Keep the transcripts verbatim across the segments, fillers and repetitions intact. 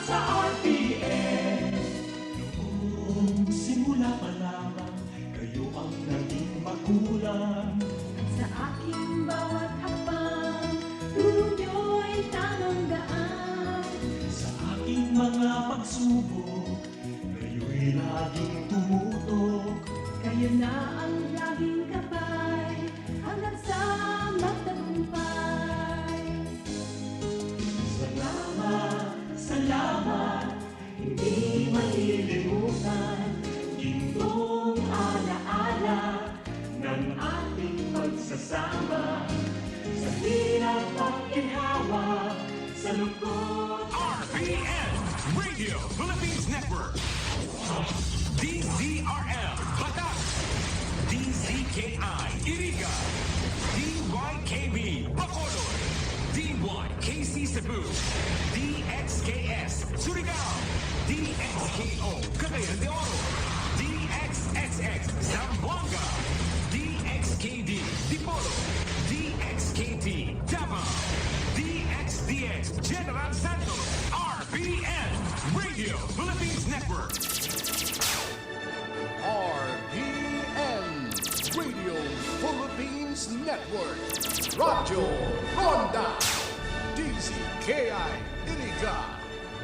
Sa R P N. Noong simula pa lamang, kayo ang naging magulang. Sa aking bawat hakbang, turo niyo'y tamang daan. Sa aking mga pagsubok, kayo'y laging tumutok. Kayo na ang laging gabay, hanggang sa magtagumpay. Salamat, salamat, hindi malilimutan. Gintong alaala ng ating pagsasama. Sa hirap at ginhawa, sa lungkot. R P N, Radio Philippines Network. D Z R L, Batak. D Z K I, Iriga. D Y K B, Bacolod. D Y K C Cebu. D X K S, Surigao. D X K O, Cagayan de Oro. D X S X, Zamboanga. D X K D, Dipolog. D X K T, Davao. D X D X, General Santos. R P N, Radio Philippines Network. R P N, Radio Philippines Network. Radyo Ronda. D Z K I, Iriga.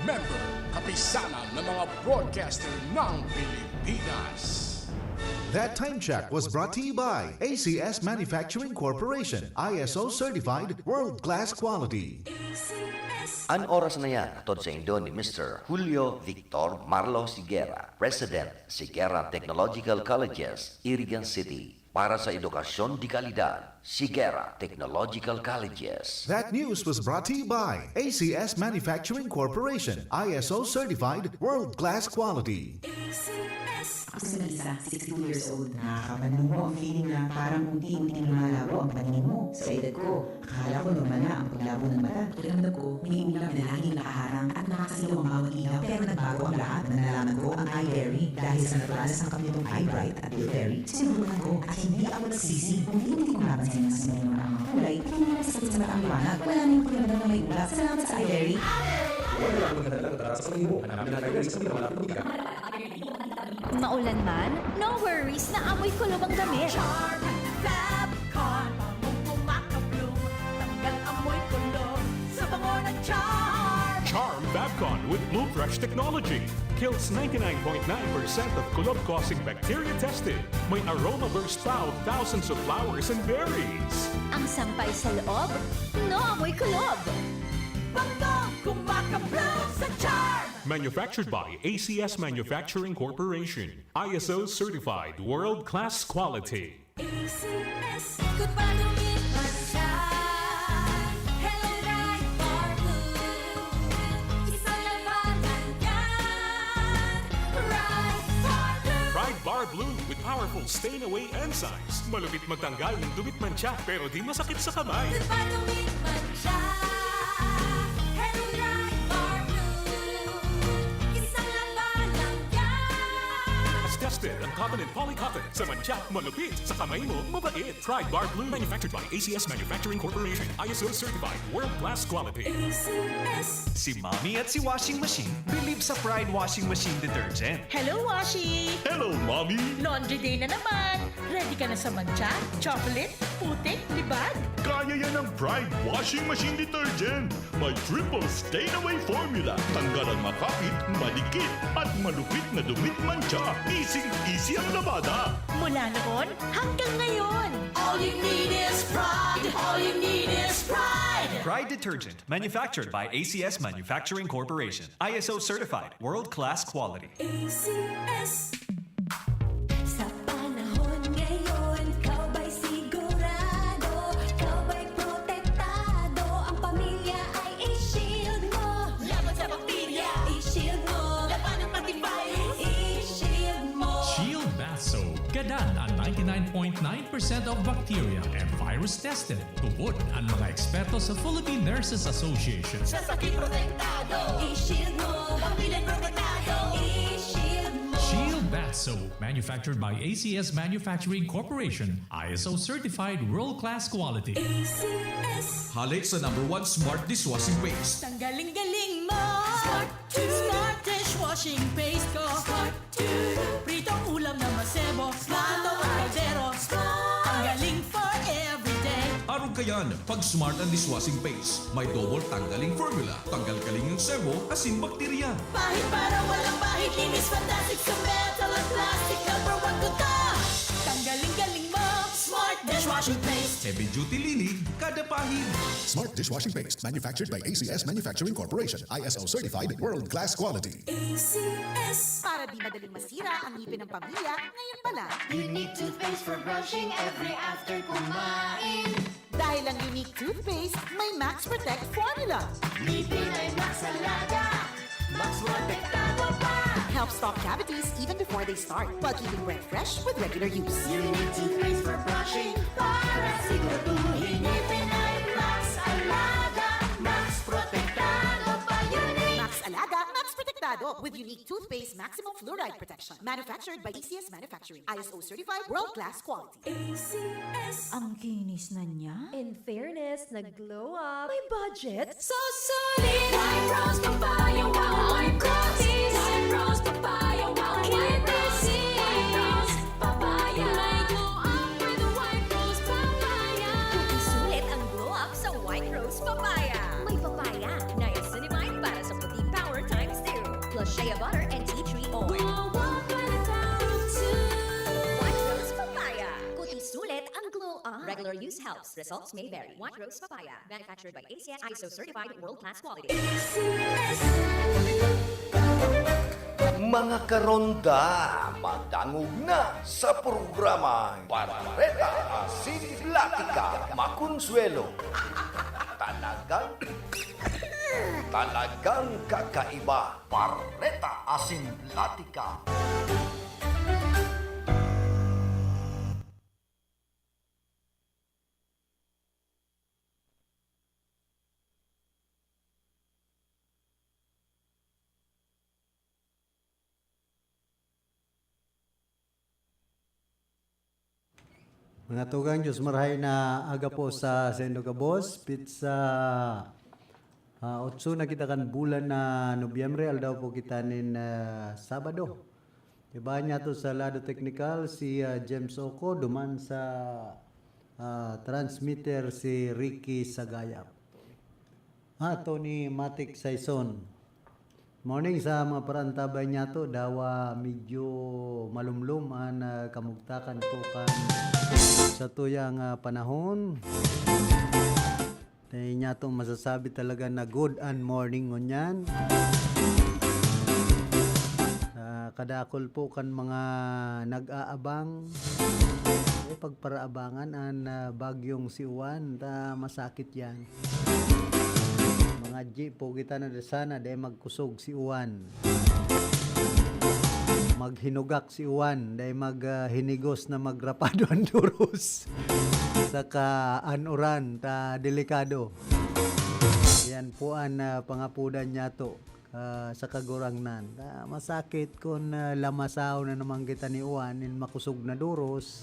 Member, kapisanan ng mga broadcaster ng Pilipinas. That time check was brought to you by A C S Manufacturing Corporation, I S O certified, world-class quality. An oras na yan, hatod saindo ni Mister Julio Victor Marlo Sigera, President, Sigera Technological Colleges, Irigan City. Para sa edukasyon de kalidad, Sigera Technological Colleges. That news was brought to you by A C S Manufacturing Corporation, I S O certified, world-class quality. Ako si Melissa, sixty-two years old. Nakakapanlumo ang feeling na parang unti-unting lumalabo ang paningin mo. Sa edad ko, akala ko normal na ang paglabo ng mata. Pakiramdam ko, may ulap na laging nakaharang at nakakasilaw ang bawat ilaw. Pero nagbago ang lahat nang nalaman ko ang iBerry. Dahil sa natural na sangkap nitong iBright at Blueberry, sinubukan ko at hindi ako nagsisi. Unti-unti kong napansin na mas maliwanag ang mga kulay, hindi na masakit sa mata ang liwanag. Wala na yung pakiramdam na may ulap. Salamat sa iBerry! Wala akong nagdadalang tara sa paningin mo. Hanapin ang iBerry sa pinakamalapit na botika. Maulan man, no worries na amoy kulob ang damit. Charm Fab Con, bangong kumakabloom, tanggal amoy kulob sa bango ng Charm. Charm Fabcon with Blue Fresh technology kills ninety-nine point nine percent of kulob-causing bacteria tested. May aroma burst pa of thousands of flowers and berries. Ang sampay sa loob, no amoy kulob. Bangong kumakabloom sa Charm. Manufactured by A C S Manufacturing Corporation. I S O certified world-class quality. A C S. Goodbye, lumit man siya. Hello, Pride Bar Blue. Isang labanan yan. Pride Bar Blue. Pride Bar Blue with powerful stain away enzymes. Malupit magtanggal ng dumit mantsa pero di masakit sa kamay. Goodbye, lumit man siya. Hello, Pride Bar Blue. Isang labanan yan. Tested ang cotton and polycotton. Sa mantsa, malupit. Sa kamay mo, mabait. Pride Bar Blue. Manufactured by A C S Manufacturing Corporation. I S O certified. World-class quality. A C S. Si Mommy at si Washing Machine believe sa Pride Washing Machine Detergent. Hello, Washi! Hello, Mommy! Laundry day na naman! Ready ka na sa mantsa, chocolate, putik, libag? Kaya yan ng Pride Washing Machine Detergent. May triple stain away formula. Tanggal ang makapit, madikit, at malupit na dumit mantsa. Easy-easy ang labada. Mula noon hanggang ngayon. All you need is Pride. All you need is Pride. Pride Detergent, manufactured by A C S Manufacturing Corporation. I S O certified, world-class quality. A C S. Sa panahon ngayon, ikaw ba'y sigurado? Ikaw ba'y protektado? Ang pamilya ay i-shield mo. Laban sa bakterya, i-shield mo. Laban ng antivirus, i-shield mo. Shield Bath Soap. Gadan ang ninety-nine point nine percent of bacteria and virus tested. Tubod ang mga eksperto sa Philippine Nurses Association. Sa sakit protektado, i-shield mo. Pamilya protektado, i-shield mo. Shield Bath So, manufactured by A C S Manufacturing Corporation, I S O certified world-class quality. A C S. Hale sa number one smart dishwashing paste. Tanggaling-galing mo. Smart to. Smart dishwashing paste ko. Smart to. Pritong ulam na masebo. Smart. Totoo ang kaldero. Smart. Tanggaling for everyday. Arog kayan, pag smart ang dishwashing paste. May double tanggaling formula. Tanggal kaling ang sebo, asin bakterya. Pahid para walang bahid. Linis fantastic sa metal at plastic. Number one ko to. Tanggaling-galing mo. Smart dishwashing paste. Heavy duty linig, kada pahid. Smart dishwashing paste. Manufactured by A C S Manufacturing Corporation. I S O certified, world class quality. A C S. Para di madaling masira ang ngipin ng pamilya, ngayon pa lang. Unique toothpaste for brushing every after kumain. Dahil ang Unique Toothpaste may Max Protect Formula. Ngipin ay Max Alaga, Max Protektado pa. Help stop cavities even before they start, while keeping breath fresh with regular use. Unique Toothpaste for brushing, para siguraduhin ngipin ay Max Alaga, Max Protektado pa. Unique. Max Alaga, Max Protektado, with Unique Toothpaste Maximum Fluoride Protection. Manufactured by A C S Manufacturing. I S O certified, world-class quality. A C S. Ang kinis na niya. In fairness, nag-glow up. May budget? Susulit! White Rose Papaya, wow, white roses. White Rose Papaya, wow, white roses. White Rose Papaya. May glow up with White Rose Papaya. Kung isulit ang glow up sa White Rose Papaya. May papaya, niacinamide para sa puti power times two. Plus shea butter and tea tree oil. Glow up and power two. White Rose Papaya. Kuti sulit ang glow up. Regular use helps. Results may vary. White Rose Papaya. Manufactured by A C S, I S O certified, world class quality. Mga karonda, madangog na sa programang Bareta Asin Platika Makonsuelo. Talagang, talagang kakaiba. Bareta Asin Platika. Mga tugang, Diyos marahay na aga po sa saindo gabos. Pitsa, ah, otso na kita kan bulan na Nobyembre, aldaw po kita nin, ah, Sabado. Iba niya to sa lado teknikal, si, ah, James Oco, duman sa, ah, transmitter si Ricky Sagayap. Ah, Tony Matic Saison. Morning sa mga parantabay niya to. Dawa medyo malumlom an, ah, kamugtakan po kan sa tuyang, ah, panahon. Dai niya to masasabi talaga na good an morning ngunyan. Ah, kadakol po kan mga nag-aabang, eh, pagparaabangan an, ah, bagyong si Juan, ta masakit yan. Mga G po kita na sana, dai magkusog si Juan. Maghinugak si Juan, dai mag, ah, hinigos na magrapado an duros. Saka an uran, ta delikado. Yan po an, ah, pangapodan niya to, ah, sa Kagurangnan. Ah, masakit kun, ah, lamasaw na naman kita ni Juan, in makusog na duros.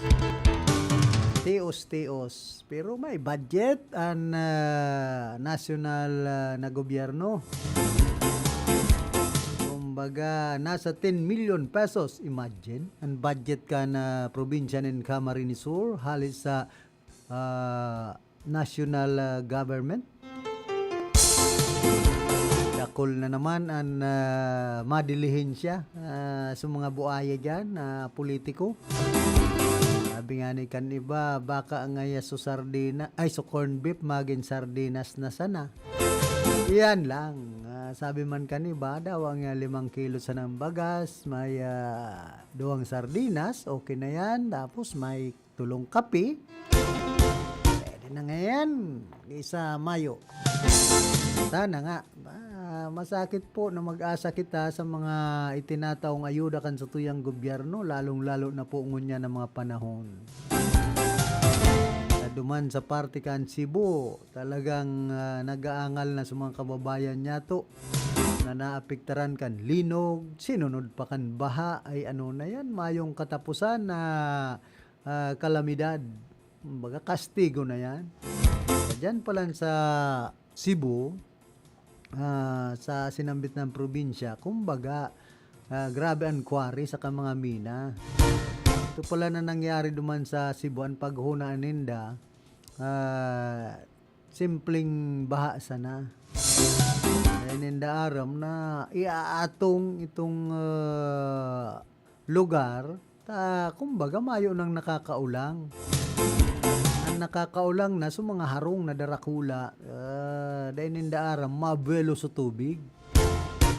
Tios-tios. Pero may budget an, ah, nasyonal, ah, na gobyerno. Kumbaga, nasa ten million pesos. Imagine, an budget kan probinsya nin Camarines Sur, hali sa, ah, national, ah, government. Dakul na naman an, ah, madilihensya, ah, sa mga buaya diyan, ah, politiko. Sabi nga ni kan iba, baka ngaya so sardina, ay, so corned beef, magin sardinas na sana. Iyan lang. Ah, sabi man kan iba, dawa nga limang kilo sanang bagas, may, ah, duwang sardinas, okay na yan. Tapos may tulong kape. Pwede na ngayon, isa mayo. Sana nga. Ah, masakit po na mag-asa kita sa mga itinataong ayuda kan satuyang gobyerno, lalong-lalo na po ngunyan na mga panahon. Sa Duman sa parte kan Cebu, talagang, ah, nag-aangal na sa mga kababayan niyato na naapektaran kan linog, sinunod pa kan baha. Ay, ano na yan, mayong katapusan na, ah, kalamidad. Kumbaga, kastigo na yan. Diyan pa lang sa Cebu, ah, sa sinambit na probinsya, kumbaga, ah, grabe an quarry saka mga mina. Ito pala na nangyari duman sa Cebu, an paghona ninda, ah, simpleng baha sana. Dai ninda aram na iaatong itong, ah, lugar, ta, kumbaga, mayo nang nakakaulang. An nakakaulang na sa mga harong na darakula, ah, dai ninda aram, mabuwelo sa tubig.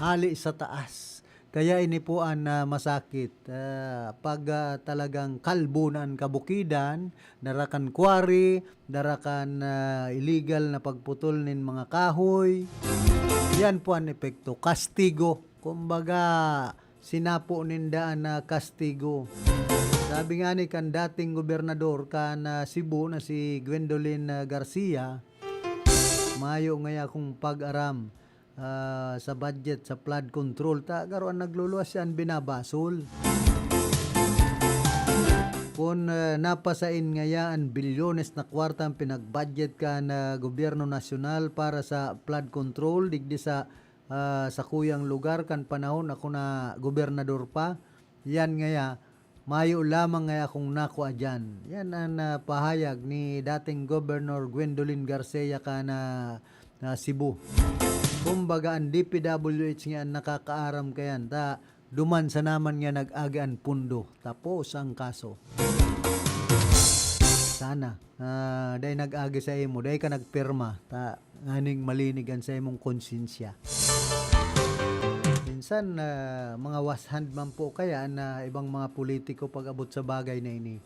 Hali sa taas. Kaya ini po an, ah, masakit. Ah, pag, ah, talagang kalbo na an kabukidan, dara kan quarry, dara kan, ah, illegal na pagputol nin mga kahoy. Yan po an epekto. Kastigo. Kumbaga, sinapo ninda an, ah, kastigo. Sabi ngani kan dating gobernador kan, ah, Cebu na si Gwendolyn, ah, Garcia, mayo ngaya akong pag-aram, ah, sa budget sa flood control. Ta, garo an nagluluwas siya an binabasol. Kun, ah, napasain ngaya an bilyones na kwarta an pinagbudget kan, ah, gobyerno nasyonal para sa flood control digdi sa, ah, sakuyang lugar kan panahon ako na gobernador pa. Yan ngaya, mayo lamang ngaya akong nakua diyan. Yan an, ah, pahayag ni dating Governor Gwendolyn Garcia kan, ah, Cebu. Kumbaga, an D P W H nga an nakakaaram kayan, ta duman sana man nga nag-agi an pundo. Tapos ang kaso. Sana. Ah, dai nag-agi sa imo, dai ka nagpirma, ta nganing malinig an sa imong konsyensya. Minsan, ah, mga was hand man po kaya na ibang mga politiko pag-abot sa bagay na ini.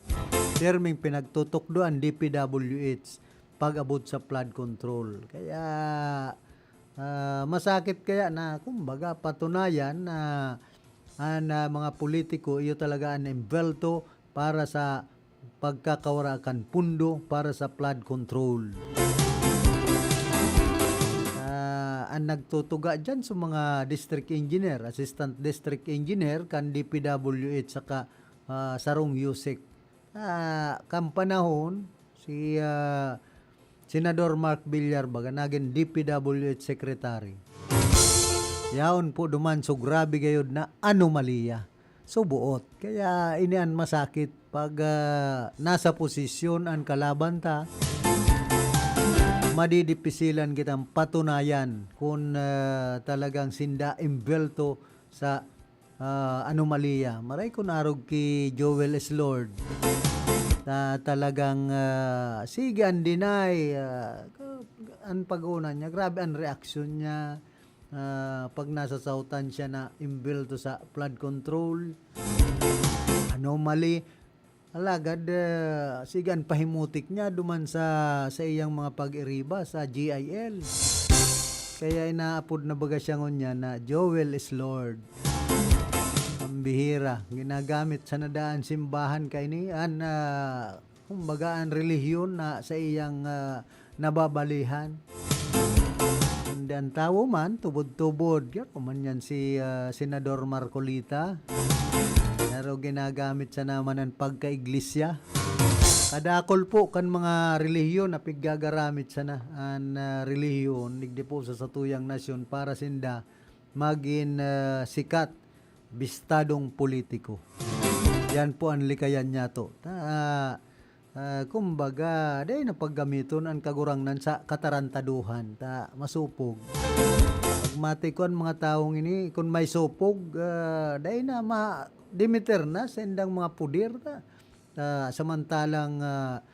Pirming pinagtutukdo an D P W H pag-abot sa flood control. Kaya, ah, masakit kaya na, kumbaga, patunayan na an, ah, mga politiko, iyo talaga an embelto para sa pagkakawara kan pundo para sa flood control. Ah, an nagtutuga diyan sa mga district engineer, assistant district engineer kan D P W H saka, ah, sarong USEC. Ah, kan panahon, si, ah, Senador Mark Villar baga nagin D P W H secretary. Yaon po duman, so grabe gayod na anomalya. So, buot. Kaya ini an masakit pag, ah, nasa posisyon an kalaban ta, madidipisilan kitang patunayan kun, ah, talagang sinda embelto sa, ah, anomalya. Maray kun arog ki Joel S. Lord na talagang, ah, sige an deny, ah, an pag-una niya, grabe an reaksyon niya. Ah, pag nasasautan siya na embelto sa flood control, anomaly. Alagad, ah, sige an pahimutik niya duman sa, sa iyang mga pag-iriba sa G I L. Kaya inaapod na baga siya ngunyan na Joel is Lord. Ang bihira, ginagamit sa nadaan simbahan kaini an, ah, kumbaga, an relihiyon na sa iyang, ah, nababalihan. Kundi an tawo man, tubod-tubod. Garo man yan si, ah, Senador Marcolita. Pero ginagamit siya naman ang pagka-iglesia. Kadakol po kan mga relihiyon na piggagaramit sana an, ah, relihiyon, digdi po sa satuyang nasyon para sinda magin, ah, sikat, bistadong politiko. Yan po an likayan niyato. Ta, ah, kumbaga, dai na paggamiton an Kagurangnan sa katarantaduhan. Ta, masupog. Pagmati ko an mga tawong ini, kun may supog, ah, dai na ma-, dimiter na sa indang mga puder. Ta, ta, samantalang, ah,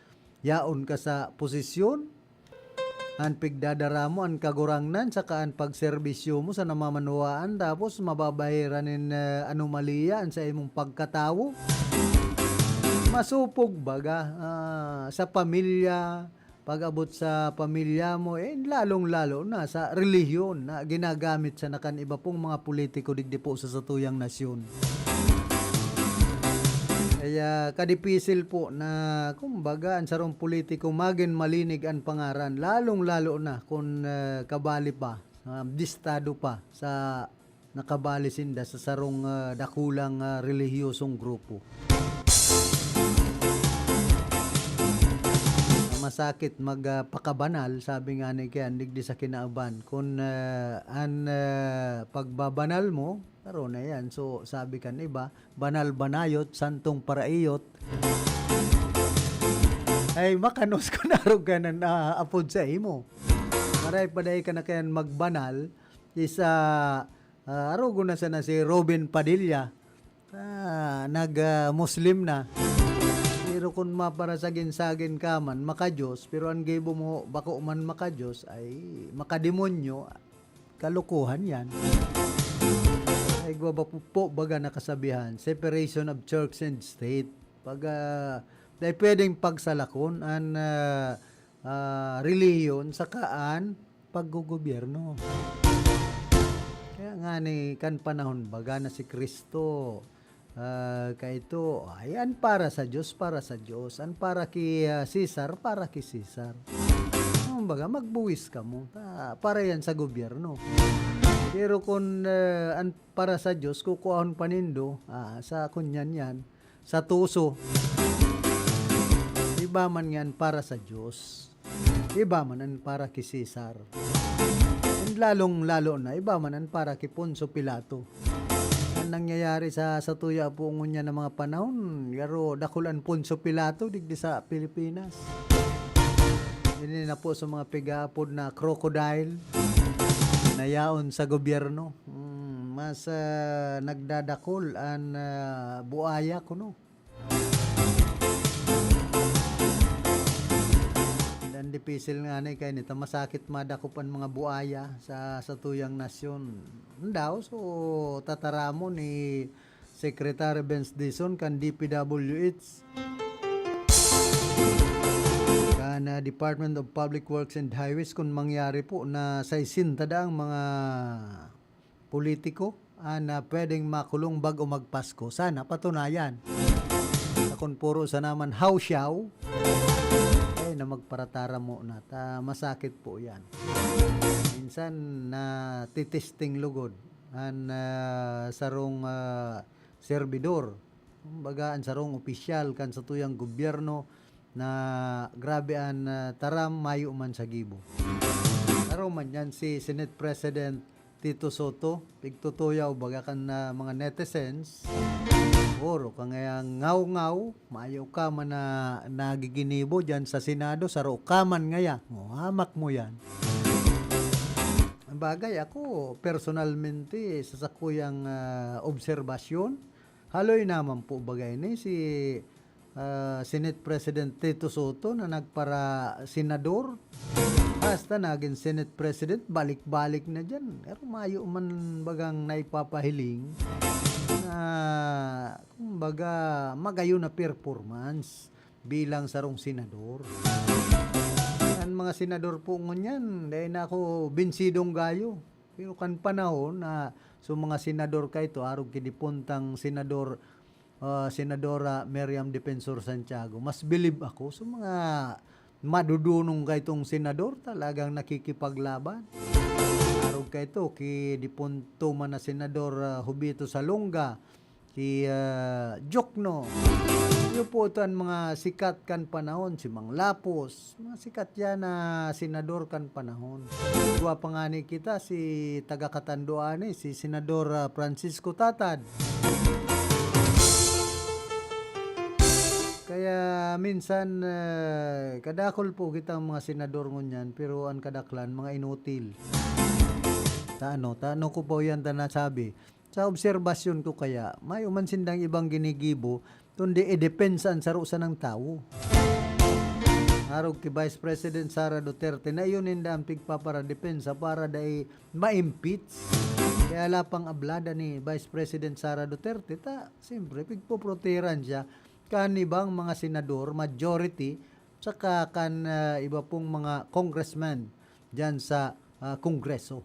yaon ka sa posisyon, an pigdadara mo, an Kagurangnan, saka an pagserbisyo mo sa namamanwaan, tapos mababahiran nin, eh, anomalya an sa imong pagkatawo. Masupog baga, ah, sa pamilya, pag-abot sa pamilya mo, eh, lalong-lalo na sa relihiyon na ginagamit sana kan iba pong mga politiko digdi po sa satuyang nasyon. Kaya kadipisil po na, kumbaga, an sarong politiko magin malinig an pangaran, lalong-lalo na kun, ah, kabali pa, ah, listado pa sa nakabali sinda sa sarong, ah, dakulang, ah, relihiyosong grupo. Masakit mag, ah, pakabanal, sabi nga ni Kian, digdi sa kinaban. Kun, ah, an, ah, pagbabanal mo, taro na yan. So, sabi kan iba, banal banayot, santong paraiyot. Ay, makanos kun arog ka na naapod sa imo. Maray pa dai ka na kayan magbanal, isa, ah, arogon na sana si Robin Padilla. Ah, nag, ah, Muslim na. Pero kun maparasagin-sagin ka man, maka-Diyos, pero an gibo mo bako man maka-Diyos, ay makademonyo, kalokohan yan. Ay, igwa ba po, po baga na kasabihan, separation of church and state. Pag, ah, dai pwedeng pagsalakon an, ah, ah, relihiyon saka an paggogobyerno. Kaya nga ni kan panahon baga na si Cristo, ah, kaito, ay, an para sa Diyos, para sa Diyos. An para ki, ah, Cesar, para ki Cesar. Kumbaga, magbuwis kamo. Ta-, para yan sa gobyerno. Pero kun, ah, an para sa Diyos, kukuahon pa nindo, ah, sa kunyan yan, sa tuso. Iba man yan para sa Diyos. Iba man an para ki Cesar. And lalong-lalo na, iba man an para ki Poncio Pilato. An nangyayari sa, sa tuya po ngunyan na mga panahon, garo dakul an Poncio Pilato digdi sa Pilipinas. Ini na po sa mga pigaapod na crocodile na yaon sa gobyerno. Hmm, mas, ah, nagdadakul an, ah, buaya kuno. Dan dipisil nga ni kay nita masakit madakop an mga buaya sa, sa tuyang nasyon. Daw, so, tataramon ni Secretary Vince Dizon kan D P W H, kan, ah, Department of Public Works and Highways kun mangyari po na saysenta daang mga politiko, ah, na pwedeng makulong bago magpasko. Sana patunayan. Sa kun puro sa naman hawsyaw, eh, na magparatara mo na. Ta, masakit po yan. Minsan, na titisting lugod an, ah, sarong, ah, serbidor. Kumbaga, an sarong opisyal kan satuyang gobyerno na grabe an, ah, taram, mayo man sa gibo. Taro man yan si Senate President Tito Soto, pigtutuyaw baga kan, ah, mga netizens. Puro ka ngaya ngaw-ngaw, mayo ka man na nagiginibo diyan sa Senado, saro ka man ngaya. O, hamak mo yan. Bagay, ako, personalmente, sa sakuyang, ah, obserbasyon, haloy naman po bagay ni si, ah, Senate President Tito Soto na nagpara-senador. Hasta nagin Senate President, balik-balik na diyan. Pero mayo man bagang naipapahiling na, kumbaga, magayon na performance bilang sarong senador. An mga senador po ngunyan, dai na ako binsidong gayo. Pero kan panahon na so mga senador kaito, arog ki dipuntang senador, ah, Senadora Miriam Defensor Santiago, mas bilib ako sa mga madudunong kaitong senador, talagang nakikipaglaban. Arog kaito ki dipunto man na Senador, ah, Jovito Salonga, ki, ah, Diokno. Iyo po ito an mga sikat kan panahon, si Mang Lapos, mga sikat yan na senador kan panahon. Igwa pa ngani kita, si taga Catanduanes, si Senador, ah, Francisco Tatad. Kaya minsan, ah, kadakul po kitang mga senador ngunyan, pero an kadaklan, mga inutil. Tano, tano ko pa yan ta nasabi. Sa obserbasyon ko kaya, mayo man sindang ibang ginigibo, kundi idepensa an saro sanang tawo. Arog ki Vice President Sara Duterte, na iyo ninda an pigpaparadepensa para dai ma-impeach. Kaya lapang ablada ni Vice President Sara Duterte, ta, siyempre, pigpoprotehiran siya kan ibang mga senador, majority, saka kan, ah, iba pong mga congressman diyan sa, ah, Kongreso.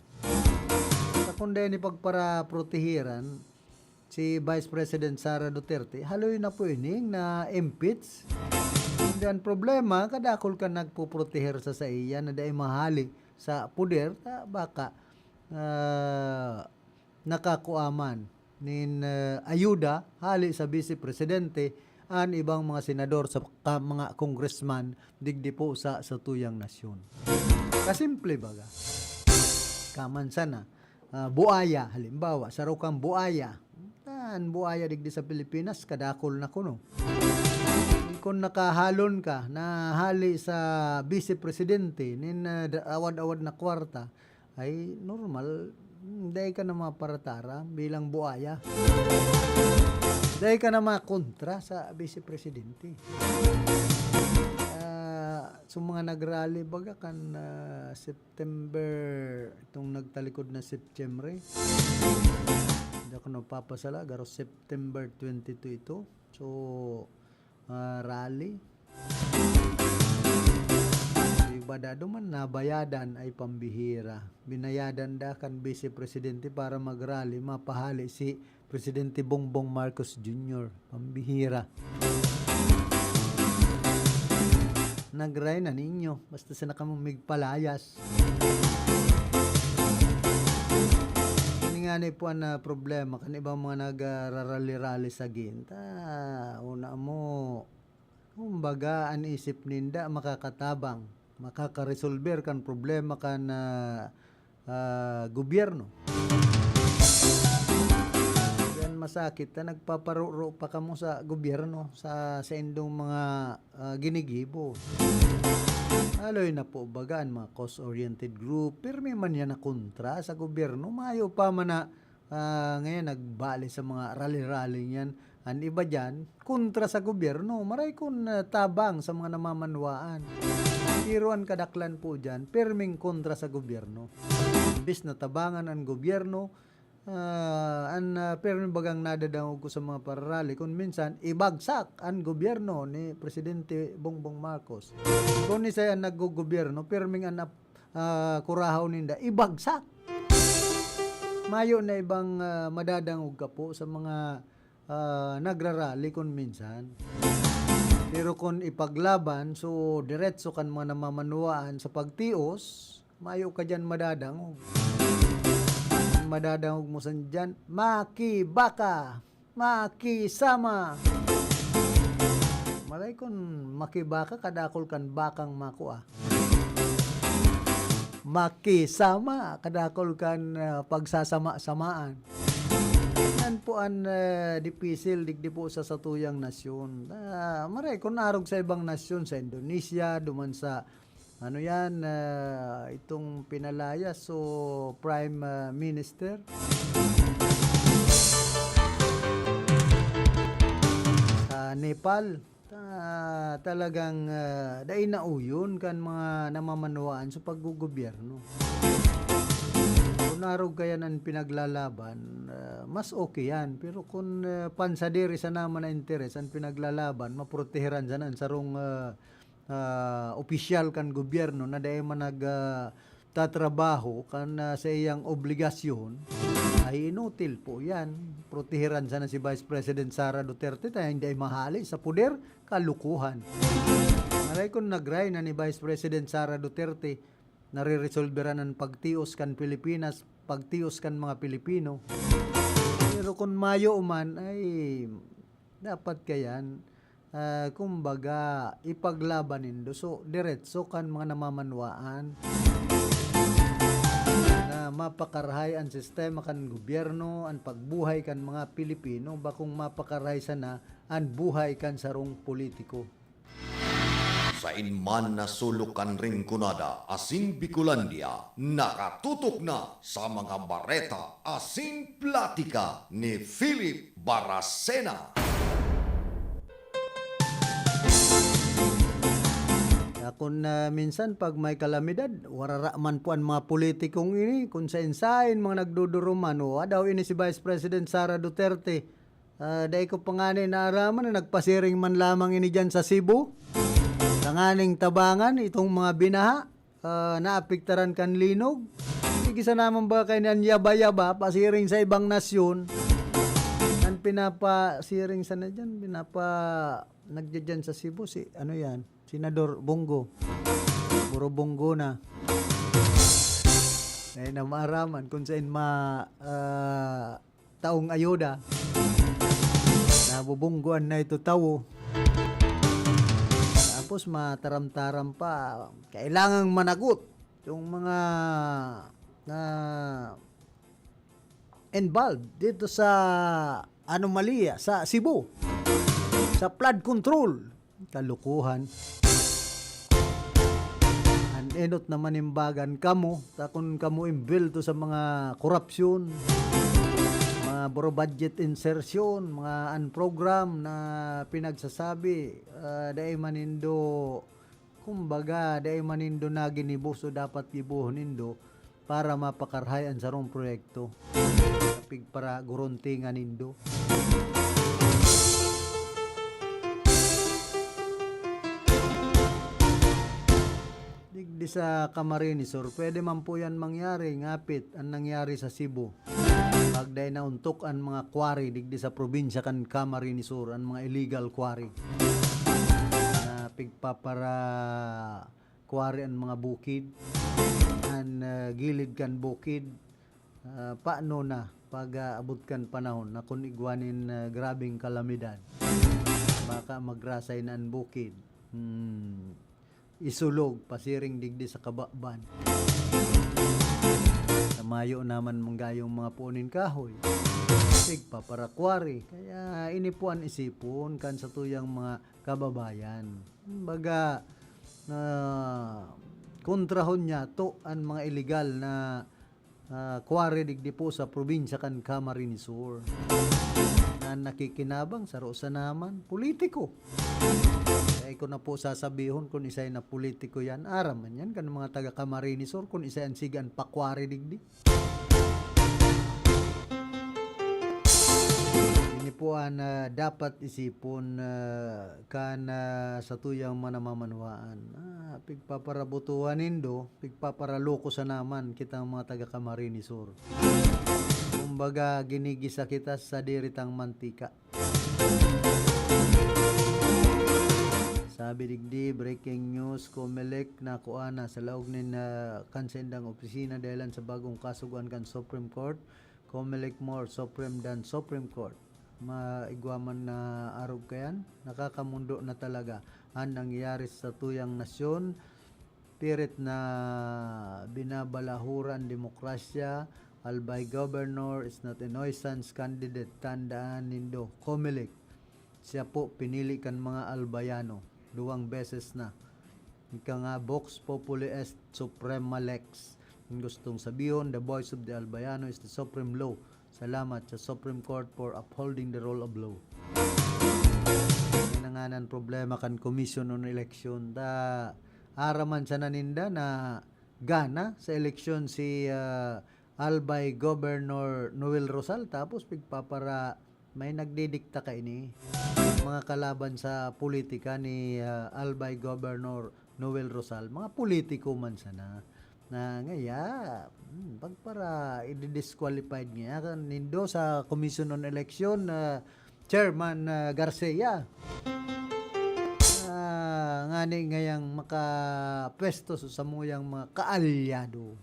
Sa kundi ni pagparaprotehiran, si Vice President Sara Duterte, haloy na po ining na-impeach. And ang problema, kadakol kan nagpoproteher sa saiya na dai mahali sa poder, ta baka, ah, nakakua man nin, ah, ayuda hali sa Vice Presidente an ibang mga senador sa ka-, mga congressman digdi po sa satuyang nasyon. Kasimple baga. Kaman sana, ah, buaya, halimbawa, saro kang buaya. An buaya digdi sa Pilipinas, kadakol na kuno. Kung nakahalon ka na hali sa Vice Presidente nin, ah, da-, awad-awad na kwarta, ay normal, hmm, dai ka na maparatara bilang buaya. Dai ka na makontra sa Vice Presidente. Ah, so mga nagrally baga kan, ah, September, itong nagtalikod na September, eh. Hindi ako nagpapasala, garo September twenty-two ito. So, ah, rally. Iba dado man, nabayadan ay pambihira. Binayadan da kan Vice Presidente para mag-rally, mapahali si Presidente Bongbong Marcos Junior. Pambihira. Nagray na ninyo. Basta sana kamo migpalayas. Ini nga ni po ang, ah, problema kan ibang mga nagrarally-rally sa ginta. Una mo, kumbaga, an isip ninda makakatabang, makakaresolber kan problema kan, ah, ah, gobyerno. Yan masakit na nagpaparuro pa kamo sa gobyerno, sa, sa indong mga, ah, ginigibo. Aloy na po baga an mga cause-oriented group, pirmi man yan na kontra sa gobyerno, mayo pa man na, ah, ngayon nagbali sa mga rally-rally niyan. An iba diyan, kontra sa gobyerno. Maray kun, ah, tabang sa mga namamanwaan. Pero an kadaklan po diyan, pirming kontra sa gobyerno. Imbis na tabangan an gobyerno, ah, an, ah, pirmi bagang nadadangog ko sa mga pararally, kun minsan, ibagsak an gobyerno ni Presidente Bongbong Marcos. Kun ni siya an naggogobyerno, pirming an ap-, ah, kurahaw ninda, ibagsak. Mayo na ibang, ah, madadangog ka po sa mga, ah, nagrarally kun minsan. Pero kun ipaglaban, so diretso kan mga namamanwaan sa pagtios, mayo ka diyan madadangog. Madadangog mo san diyan, makibaka, makisama. Malay kun makibaka, kadakol kan bakang makua. Makisama, kadakol kan, ah, pagsasama-samaan. Yan po an, ah, dipisil digdi po sa satuyang nasyon. Ah, maray, kun arog sa ibang nasyon, sa Indonesia, duman sa, ano yan, ah, itong pinalayas, so, Prime, ah, Minister sa Nepal. Ta-, talagang, ah, dai nauyon kan mga namamanwaan sa paggogobyerno. Kun arog kaya an pinaglalaban, ah, mas okay yan. Pero kun, ah, pansadiri sana man na interes an pinaglalaban, maproteheran sana an sarong, ah, ah, opisyal kan gobyerno na dai man nag, ah, tatrabaho kan, ah, sa iyang obligasyon, ay inutil po yan. Proteheran sana si Vice President Sara Duterte ta hindi ay mahali sa poder, kalukuhan. Maray kun nagray na ni Vice President Sara Duterte, nare-resolveran an pagtios kan Pilipinas, pagtios kan mga Pilipino. Pero kun mayo man, ay dapat kayan, ah, kumbaga, ipaglaban nindo. So, diretso kan mga namamanwaan na mapakarahay an sistema kan gobyerno, an pagbuhay kan mga Pilipino, bakong mapakarahay sana an buhay kan sarong politiko. Sain man na sulok kan Rinconada asin Bicolandia, nakatutok na sa mga bareta asin platika ni Philip Baracena. Kaya kun, ah, minsan pag may kalamidad, warara man po an mga politikong ini, kun sain-sain mga nagduduruman. O, adaw ini si Vice President Sara Duterte. Ah, dai ko pa ngani naaraman na nagpasiring man lamang ini diyan sa Cebu. Tanganing tabangan itong mga binaha, ah, naapektaran kan linog. Sige sana man ba kayo niyan yaba-yaba, pasiring sa ibang nasyon. Pinapasiring sana diyan, pinapa-, nagdidiyan sa Cebu si, ano yan, Senador Bong Go. Puro Bong Go na. Eh, na maaraman kung saan ma-, ah, taong ayuda. Nabubunggoan na ito tawo. Tapos mataram-taram pa, kailangang managot yung mga na involved dito sa anomalya sa Cebu, sa flood control. Kalukuhan. An enot na manimbagan kamo, ta kun kamo imbwelto sa mga korapsyon, mga buro budget insertion, mga unprogram na pinagsasabi, ah, dai man nindo, kumbaga, dai man nindo na ginibo, so dapat gibohon nindo para mapakarahay an sarong proyekto. Pigparagurontingan nindo. Digdi sa Camarines Sur, pwede man po yan mangyari, ngapit an nangyari sa Cebu. Pag dai nauntok an mga quarry digdi sa probinsya kan Camarines Sur, an mga illegal quarry na pigpapara-quarry an mga bukid, an, ah, gilid kan bukid, ah, paano na pag, ah, abot kan panahon na kun igwa nin, ah, grabeng kalamidad, baka magrasay na an bukid. Hmm. Isulog, pasiring digdi sa kababan. Sa mayo naman manggayong mga puon nin kahoy. Pigpaparakwari. Kaya ini po an isipon kan satuyang mga kababayan. Kumbaga, ah, kontrahon niya to an mga iligal na ah, quarry digdi po sa probinsya kan Camarines Sur. Na nakikinabang, saro sa naman, politiko. Kaya ko na po sasabihon kung isay na politiko yan. Aram man yan, kan mga taga Camarines Sur, kung isay ang sige an pa-quarry digdi. Ini po ang, ah, dapat isipon, ah, kan, ah, satuyang manamamanwaan. Ah, pigpaparabutuhan nindo, pigpaparaloko sana man kitang mga taga Camarines Sur. Kumbaga, ginigisa kita sa sadiri tang mantika. Sabi digdi, breaking news, Comelec nakua na sa laog nin, ah, kan saindang opisina dahilan sa bagong kasugoan kan Supreme Court, Comelec more supreme than Supreme Court. Maigwa man na arog kayan, nakakamundo na talaga an nangyayari sa tuyang nasyon. Pirit na binabalahura an demokrasya. Albay Governor is not a nuisance candidate. Tandaan nindo, Comelec. Siya po pinili kan mga Albayano. Duwang beses na. Ika nga, Vox Populi Est Suprema Lex. Ang gustong sabihon, the voice of the Albayano is the supreme law. Salamat sa Supreme Court for upholding the rule of law. Yan na nga nan problema kan Commission on Election. Ta, araman sana ninda na gana sa eleksyon si, ah, Albay Governor Noel Rosal, tapos pigpapara-, may nagdidikta kaini. Mga kalaban sa politika ni, ah, Albay Governor Noel Rosal, mga politiko man sana. Na ngaya, hmm, pagpara, i-disqualified niya kan nindo sa Commission on Election, ah, Chairman, ah, Garcia. Ah, ngani ngayang makapwesto sa samuyang mga kaalyado.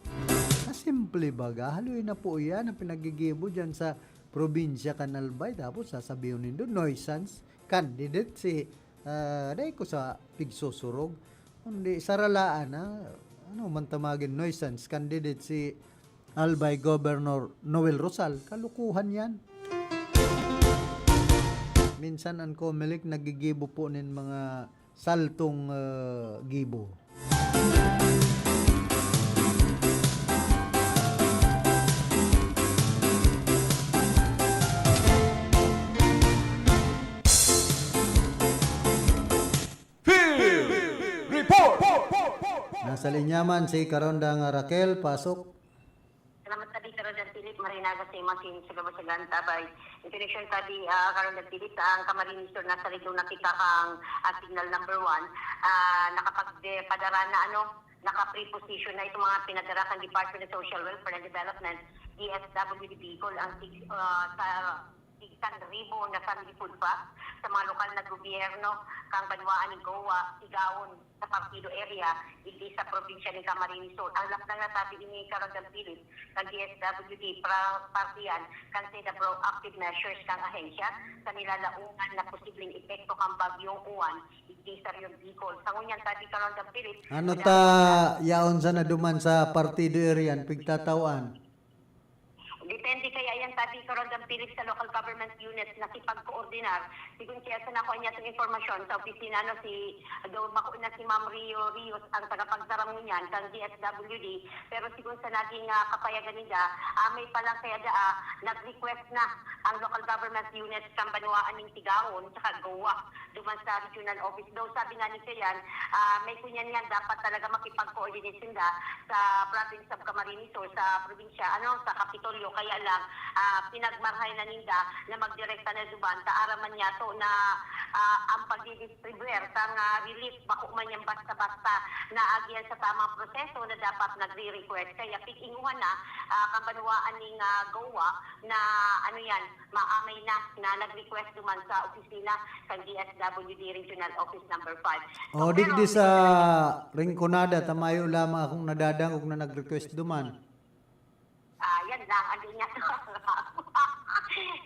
Na simple baga, haloy na po iyan ang pinaggigibo diyan sa probinsya kan Albay. Tapos sasabihon nindo, nuisance candidate si, ah, dai ko sa pigsusurog. Kundi saralaan na, ano man ta magin nuisance candidate si Albay Governor Noel Rosal. Kalukuhan yan. Minsan ang Comelec nagigibo po nin mga saltong, ah, gibo. Field Report! Nasa linya man si Karonda nga Raquel, pasok. Salamat tabi, Karonda Philip, Marinaga sa imasin sa gabos sa Ganta. Bay, in connection tabi, ah, Karonda Philip, ang Camarines Sur nasa ridong nakita kang, ah, signal number one. Ah, nakapag-, eh, padara na, ano, naka-preposition na itong mga pinadara kan Department of Social Welfare and Development, D S W D Bicol, ang six, ah, sa Isang ribo na family food pack sa mga lokal na gobyerno kan banwaan nin Goa, Sigaon, sa Partido Area, digdi sa probinsya nin Camarines Sur. Ang lakdang nasabi ini, Karondan Philip, kan D S W D, pra-, parte yan kan seda proactive measures kan ahensya sa nilalaungan na posibleng epekto kan Bagyong Uwan digdi sa Rehiyon Bicol. Sa ngunyan, sabi, Karondan Philip, Ano ta yaon sana duman sa Partido Area an pigtatawan? Depende kaya yan, sabi, Karondan Philip, sa local government units na kipagkoordinar. Sigon kaya sa nakuha niya itong impormasyon sa opisina, no, si, do, bako na si Ma'am Rio Rios ang tagapagtaram niyan kan D S W D. Pero sigon sa naging, ah, kapayagan nila, ah, may palang kaya daa, nag-request na ang local government units kan banwaan ning Sigaon saka Goa duman sa regional office. Daw sabi nga ni Kayan, ah, may kunyan yan, dapat talaga makipag-coordinate sinda sa province of Camarines Sur, sa probinsya, ano, sa Kapitolyo. Kaya lang, ah, pinagmarhay na ninda na magdirekta na duman, ta aram man niyato na, ah, ang pagdidistribuer kan, ah, relief, bako man yan basta-basta, na agihan sa tamang proseso na dapat nagre-request. Kaya pig-inguhan na, ah, kan banwaan ning, ah, Goa na, ano yan, maamay na, na nag-request duman sa opisina kan D S W D Regional Office Number Five. So, O, pero digdi sa Rinconada, ta mayo lamang akong nadadangog na nag-request duman. Ah, yan lang, andi niya.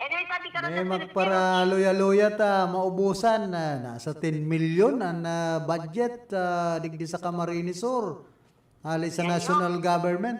Anyway, sabi ka May rin, magparaluya-luya ta, maubusan na, nasa ten milyon an, ah, budget, ah, digdi sa Camarines Sur. Hali sa Yan yun. national government.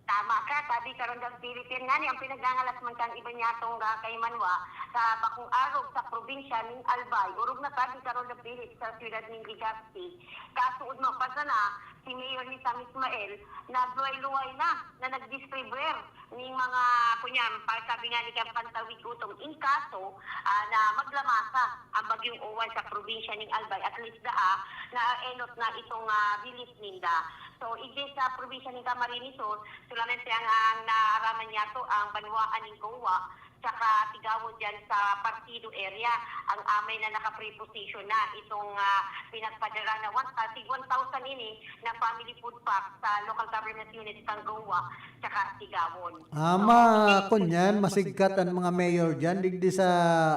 Tama ka, sabi, Karondan Philip, yan nga ni ang pinagngangalas man kan iba niyatong, ah, kaimanwa sa bakong arog sa probinsya ning Albay. Orog na, sabi, Karondan Philip, sa siyudad ning Legazpi. Kasuodma pa sana, si Mayor ni San Ismael, nagluway-luway na, na nagdistribuer ning mga, kunyan, pa-, sabi nga ni kan Pantawid Utong, in kaso, ah, na maglamasa ang Bagyong Uwan sa probinsya ning Albay, at least daa, na enot na itong, ah, relief ninda. So, igdi sa probinsya ning Camarines Sur, solamente ang, ang naaraman niyato ang banwaan ning Goa, saka Sigaon diyan sa Partido area, ang amay na naka-preposition na itong, ah, pinagpadara na one, ah, tig one thousand ini na family food pack sa local government units kan Goa, saka Sigaon. Ama, So, kunyan, masigkat an mga mayor diyan, digdi sa,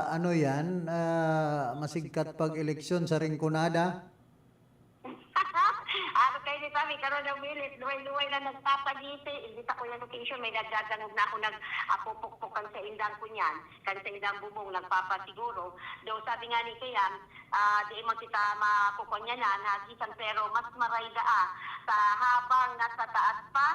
ano yan, ah, masigkat pag-eleksyon sa Rinconada. Ano kayo ni Sammy, Karondan Philip, luway-luway na nagpapagisi. Hindi ta kuya location, may nagdadangog na ako, nag-apupukpukan sa indang kunyan, kan sa indang bubong, nagpapasiguro. Daw sabi nga ni Kayam, ah, di man kita makukunya na, nagisan, pero mas maray daa. Sa habang nasa taas pa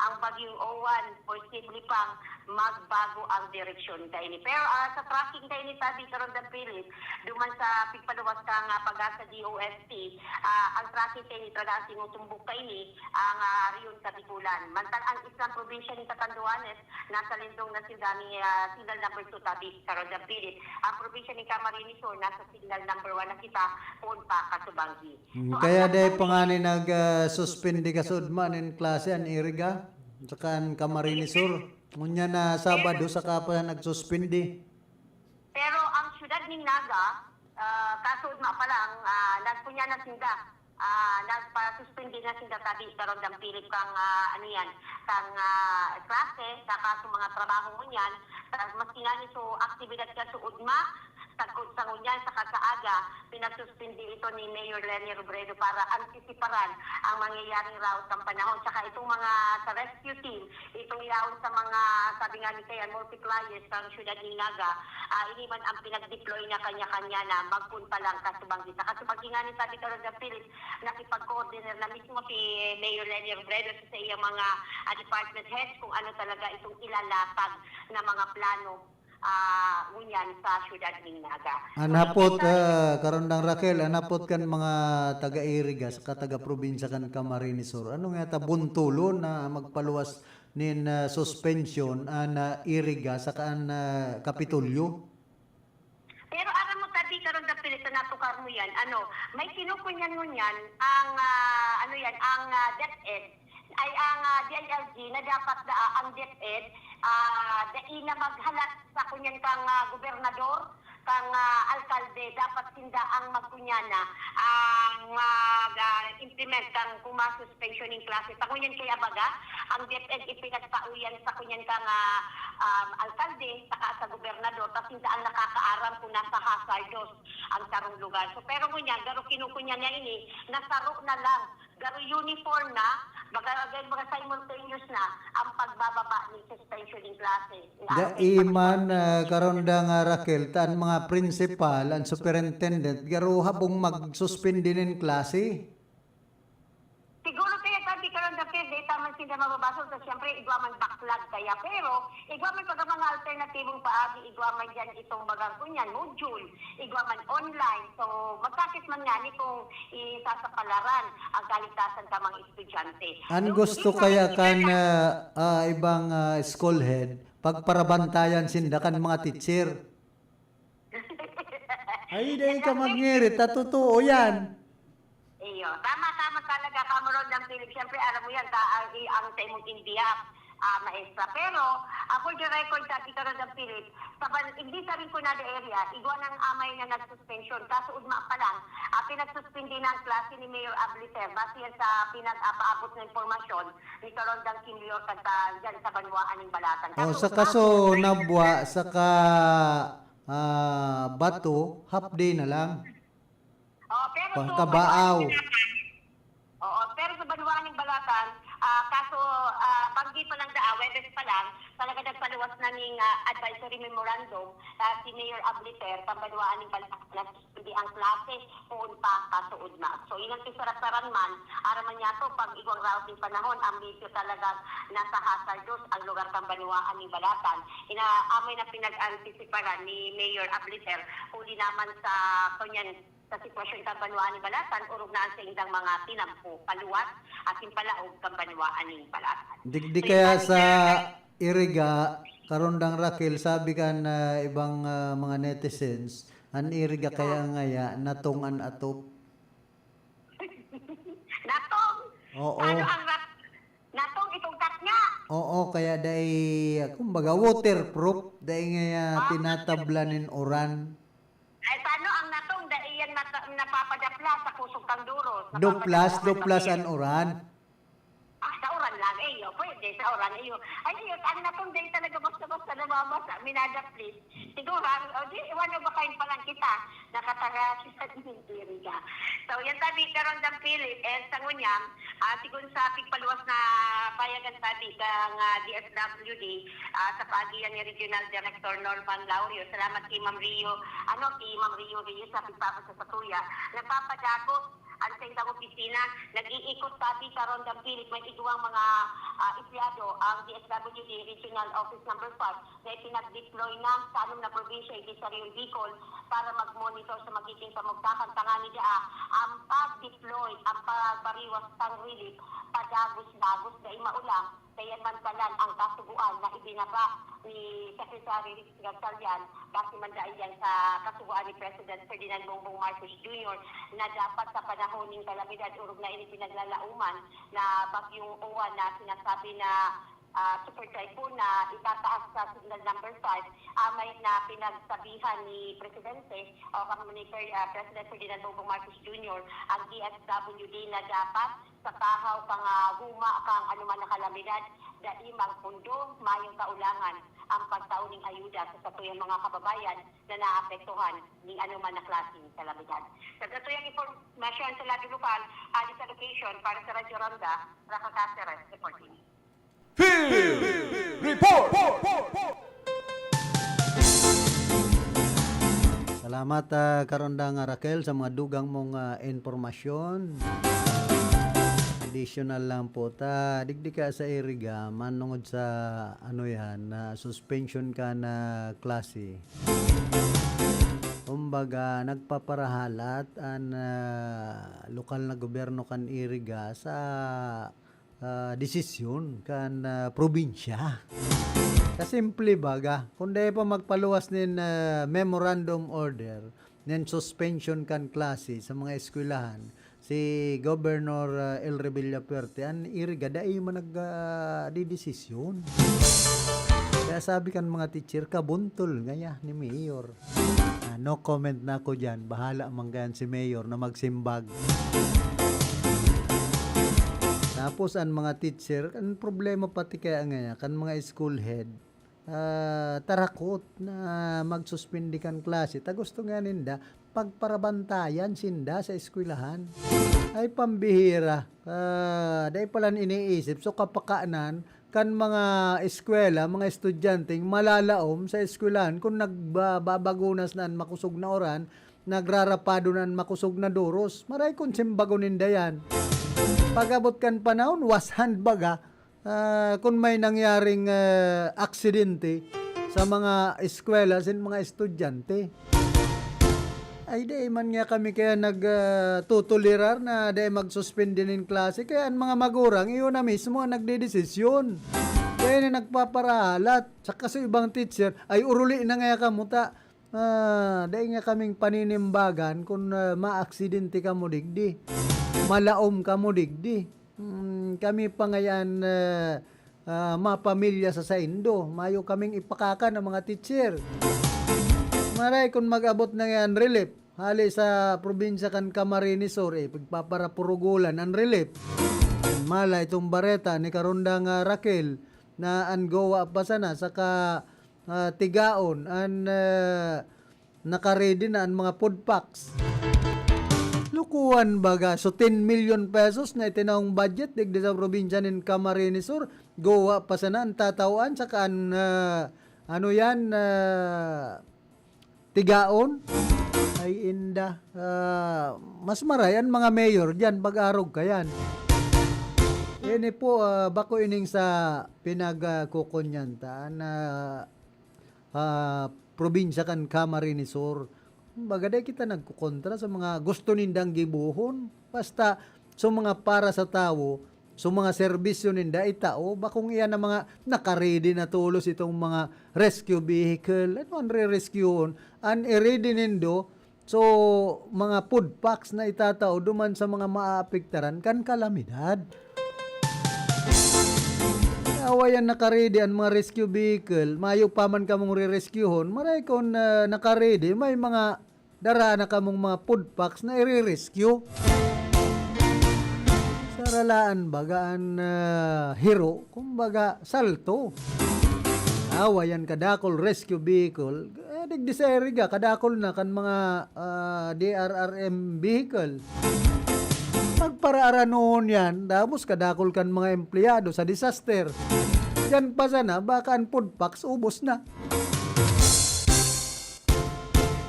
ang Bagyong Uwan, posible pang magbago ang direksyon kaini. Pero, ah, sa tracking kaini, sabi, Karondan Philip, duman sa pigpaluwas kan, ah, Pag-asa D O S T, ah, ang tracking kaini talaga ang sinusumbok kaini, ang, ah, rehiyon Kabikulan. Mantang ang islang probinsya nin Catanduanes, nasa lindong na sinda ni, ah, signal number two, sabi, Karondan Philip. Ang probinsya nin Camarines Sur, nasa signal number one na kita, poon pa kasubanggi. Hmm, So, kaya ang dai pa ngani nag, ah, suspindi kasuodma nin klase an Iriga, saka an Camarines Sur. Ngunyan na Sabado, saka pa nagsuspindi. Pero ang siyudad nin Naga, ah, kasuodma pa lang, ah, nagkunya na sinda. Ah, nagpasuspindi na sinda, sabi, Karondan Philip, kan, ah, ano yan, kan, ah, klase, saka sa mga trabaho ngunyan. Tapos, maski ngani so aktibidad kasuodma, sagkod sa ngunyan, saka sa aga, pinagsuspindi ito ni Mayor Leni Robredo para antisiparan ang mangyayaring raot kan panahon. Saka itong mga sa rescue team, itong yaon sa mga, sabi nga ni Kayan, multipliers sa siyudad nin Naga, ah, ini man ang pinag-deploy na kanya-kanya na magpunta lang kasubanggi. Sa kasubanggi nga ni, sabi, Karondan Philip, nakipag-coordinate na mismo si Mayor Leni Robredo sa iyang mga, ah, department heads kung ano talaga itong ilalatag na mga plano, ah, ngunyan sa siyudad ning Naga. An So, hapot, sa ah, Karondan Raquel, an hapot kan mga taga-Iriga saka taga-probinsya kan Camarines Sur, ano nga ta buntulon na magpaluwas nin, ah, suspension an, ah, Iriga saka an, ah, Kapitolyo? Pero aram mo, tabi, Karondan Philip, sa natukar mo yan, ano, may kinukunyan-ngunyan ang, ah, ano yan, ang, ah, DepEd. Ay, ang, ah, D I L G na dapat daa ang DepEd, ah, dai na maghalat sa kunyan kang, ah, gobernador, kang, ah, alkalde, dapat sinda ang magkunyana, ang mag, ah, implement kang kuma suspension ning klase. Sa kunyan kaya baga, ang DepEd ipinagtao yan sa kunyan ka nga, um, alkalde, saka sa gobernador, tas sinda ang nakakaaram kung nasa hazardous ang sarong lugar. So, pero ngunyan, garo kinukunyan niya ini, nasaro na lang, garo uniform na, baga, baga, baga simultaneous na ang pagbababa ni suspension in klase. Dai man, ah, karon da nga, Raquel, ta an mga principal, an superintendent, garo habong magsuspindi nin klase. Siguro kaya sabi karon dapit, di ta man sinda mababasol, so siyempre, igwa man backlog kaya. Pero, igwa man pag mga alternatibong paagi, igwa man dyan itong bagang kunyan, module, igwa man online. So, masakit man nga ni kung isasapalaran ang kaligtasan sa mga estudyante. An So, gusto isa kaya rin kan, yan. ah, ah, ibang, ah, school head, pagparabantayan sinda kan mga teacher. Ay, dai ka Exactly. magngirit, ta totoo yan. Iyo. Tama, tama talaga, Cameron ng Philip. Siyempre, alam mo yan, ta, ang, i-, ang sa imong India, ah, maestra. Pero, ah, for the record, sabi ka rin ng Philip, sa Ban-, hindi sa Rinconada area, igwa ng amay na nagsuspension. Kaso ugma pa lang, ah, pinagsuspindi na ang klase ni Mayor Ablicer. Base yan sa pinag-apaabot na impormasyon ni Karondang Kim York at, ah, dyan sa Banwaan ng Balatan. Oh, Kaso sa ugma, kaso siyempre, nabwa, saka, ah, bato, half day na lang. Oh, pero so, Pangkabaaw. Banwaan ng Balatan. Oo, pero sa Banwaan ng Balatan, ah, kaso, ah, banggi pa lang daa, Webes pa lang, talaga nagpaluwas na ning, ah, advisory memorandum, ah, si Mayor Abliter, sa Banwaan ng Balatan, na hindi ang klase, poon pa, kaso ugma. So, inang sisarasaran man, araman niya to, pag igwang raot ng panahon, ang medyo talagang nasa hazardous ang lugar kan Banwaan ng Balatan. Inaamay na pinag-antisiparan ni Mayor Abliter, huli naman sa, kunyan, sa sitwasyon kan Banwaan ng Balatan, orog na ang saindang mga tinampo, paluwas, asin palaog kan Banwaan ng Balatan. Digdi So, kaya yung sa sabi niya, Iriga, Karondang Raquel, sabi kan, ah, ibang, ah, mga netizens, an Iriga kaya Oh. ngaya, natong an atop. Natong? Oo. Paano ang rat-, natong itong tat niya? Oo, kaya dai, kumbaga, waterproof, dai ngaya Ah. tinatablan nin uran. Ay, paano ang natong dai yan nata-, napapadapla sa kusog kang duros? Duplas, Napapadapla duplas sa an uran. Ah, sa uran lang, iyo. Pwede, sa uran, iyo. Ay, iyo, ang natong dai talaga basta-basta namamasa, minadaplis. Siguro, ang, o di, one of a kind pa lang kita. Nakatara sa Iriga. So, yan sabi, Karondang Philip, and sa ngunyan, ah, sigun sa pigpaluwas na payagan sabi kang, ah, D S W D, ah, sa paagi yan ni Regional Director Norman Laurio. Salamat kay Ma'am Rio, ano, kay Ma'am Rio Reyes sa pigpapasa sa tuya. Nagpapadagos ang saindang opisina, nag-iikot sabi, Karondang Philip, may igwang mga, ah, empleyado ang D S W D Regional Office Number five na ipinag-deploy na sa anom na probinsya, igdi sa Rehiyon Bicol, para mag-monitor sa magiging pamugtakan. Tangani daa, ang pag-deploy, ang pagbariwas kan relief, padagos-dagos, dai maulang, kaya man palan ang kasugoan na ibinaba ni Secretary Ricky Gatchalian, base man dai yan sa kasugoan ni President Ferdinand Bongbong Marcos Junior na dapat sa panahon ning kalamidad, orog na ini pinaglalauman na Bagyong Owan na sinasabi na, ah, super typhoon na itataas sa signal number five, amay na pinagsabihan ni Presidente o kan ni Pre-, ah, President Ferdinand Bongbong Marcos Junior ang D S W D na dapat sa tahaw kan, ah, huma kan anuman na kalamidad, dai magpundo, mayong kaulangan ang pagtao ning ayuda sa satuyang mga kababayan na naapektuhan ning anuman na klaseng kalamidad. Sa satuyang impormasyon sa lado lokal, hali sa location, para sa Radyo Ronda, Rafa Caceres, reporting. Field Report! Salamat, ah, Karondang Raquel, sa mga dugang mong, ah, impormasyon. Additional lang po, ta, digdi ka sa Iriga, manungod sa, ano yan, na suspension kan klase. Kumbaga, nagpaparahalat an, ah, lokal na gobyerno kan Iriga sa ah, desisyon kan, ah, probinsya. Sa simple baga, kung dai pa magpaluwas nin, ah, memorandum order, nin suspension kan klase sa mga eskwelahan, si Governor, ah, El Revilla Fuerte, an Iriga, dai man nag, ah, didesisyon. Kaya sabi kan mga teacher, kabuntol ngaya ni Mayor. Ah, no comment na ako dyan. Bahala man kayan si Mayor na magsimbag. Sa Tapos an mga teacher, an problema pati kaya ngaya kan mga school head, ah, tarakot na magsuspindi kan klase ta gusto nga ninda pagparabantayan sinda sa eskwelahan. Ay pambihira, ah, dai pa lang iniisip. So, kapakanan kan mga eskwela, mga estudyanteng malalaom sa eskwelahan kun nagbabagunas na an makosog na uran, nagrarapado na an makosog na doros. Maray kun simbagon ninda yan. Pag-abot kan panahon, was hand baga, ah, kun may nangyaring, ah, aksidente sa mga eskwela sin mga estudyante. Ay, dai man nga kami kaya nag, ah, totolerar na dai magsuspindi nin klase. Kaya an mga magurang, iyo na mismo an nagdedesisyon. Kaya na nagpaparahalat. Saka sa ibang teacher, ay, uruli na nga kamo ta. Ah, dai nga kaming paninimbagan kun, ah, maaksidente kamo digdi. Malaom kamo digdi. Hmm, kami pa ngayan, ah, ah, mapamilya sa saindo. Mayo kaming ipakakan ang mga teacher. Maray kun mag-abot na ngayan relief hali sa probinsya kan Camarines Sur, eh, pagpaparapurugulan ang relief. Mala itong bareta ni Karundang, ah, Raquel na an gowa pa sana saka, ah, tigaon an, ah, nakaredy na an mga food packs. Lukuhan baga. So, ten million pesos na itinawong budget digdi sa probinsya nin Camarines Sur. Gowa pa sana an tatawan saka an, ah, ano yan, ah, tigaon? Ay, inda. Ah, mas maray an mga mayor diyan, pag-arog ka yan. Ini po, ah, bako ining sa pinagkukunyan ta na, ah, probinsya kan Camarines Sur. Kumbaga, dai kita nagkukontra sa mga gusto nindang gibohon. Basta, sa mga para sa tawo, sa mga serbisyo ninda itao, bakong iyan ang mga nakaredy na tolos itong mga rescue vehicle. Ano ang re-rescueon? An i-ready nindo, so, mga food packs na itatao duman sa mga maaapektaran kan kalamidad. Awa yan nakaredy an mga rescue vehicle, mayo pa man kamong re-rescuehon, maray kun, ah, nakaredy, may mga dara na kamong mga food packs na ire-rescue. Saralaan baga an, ah, hiro, kumbaga, salto. Awa yan kadakol rescue vehicle. Eh, digdi sa Iriga, kadakol na kan mga, ah, D R R M vehicle. Magparaaranon yan, tapos kadakol kan mga empleyado sa disaster. Diyan pa sana, baka an food packs, ubos na.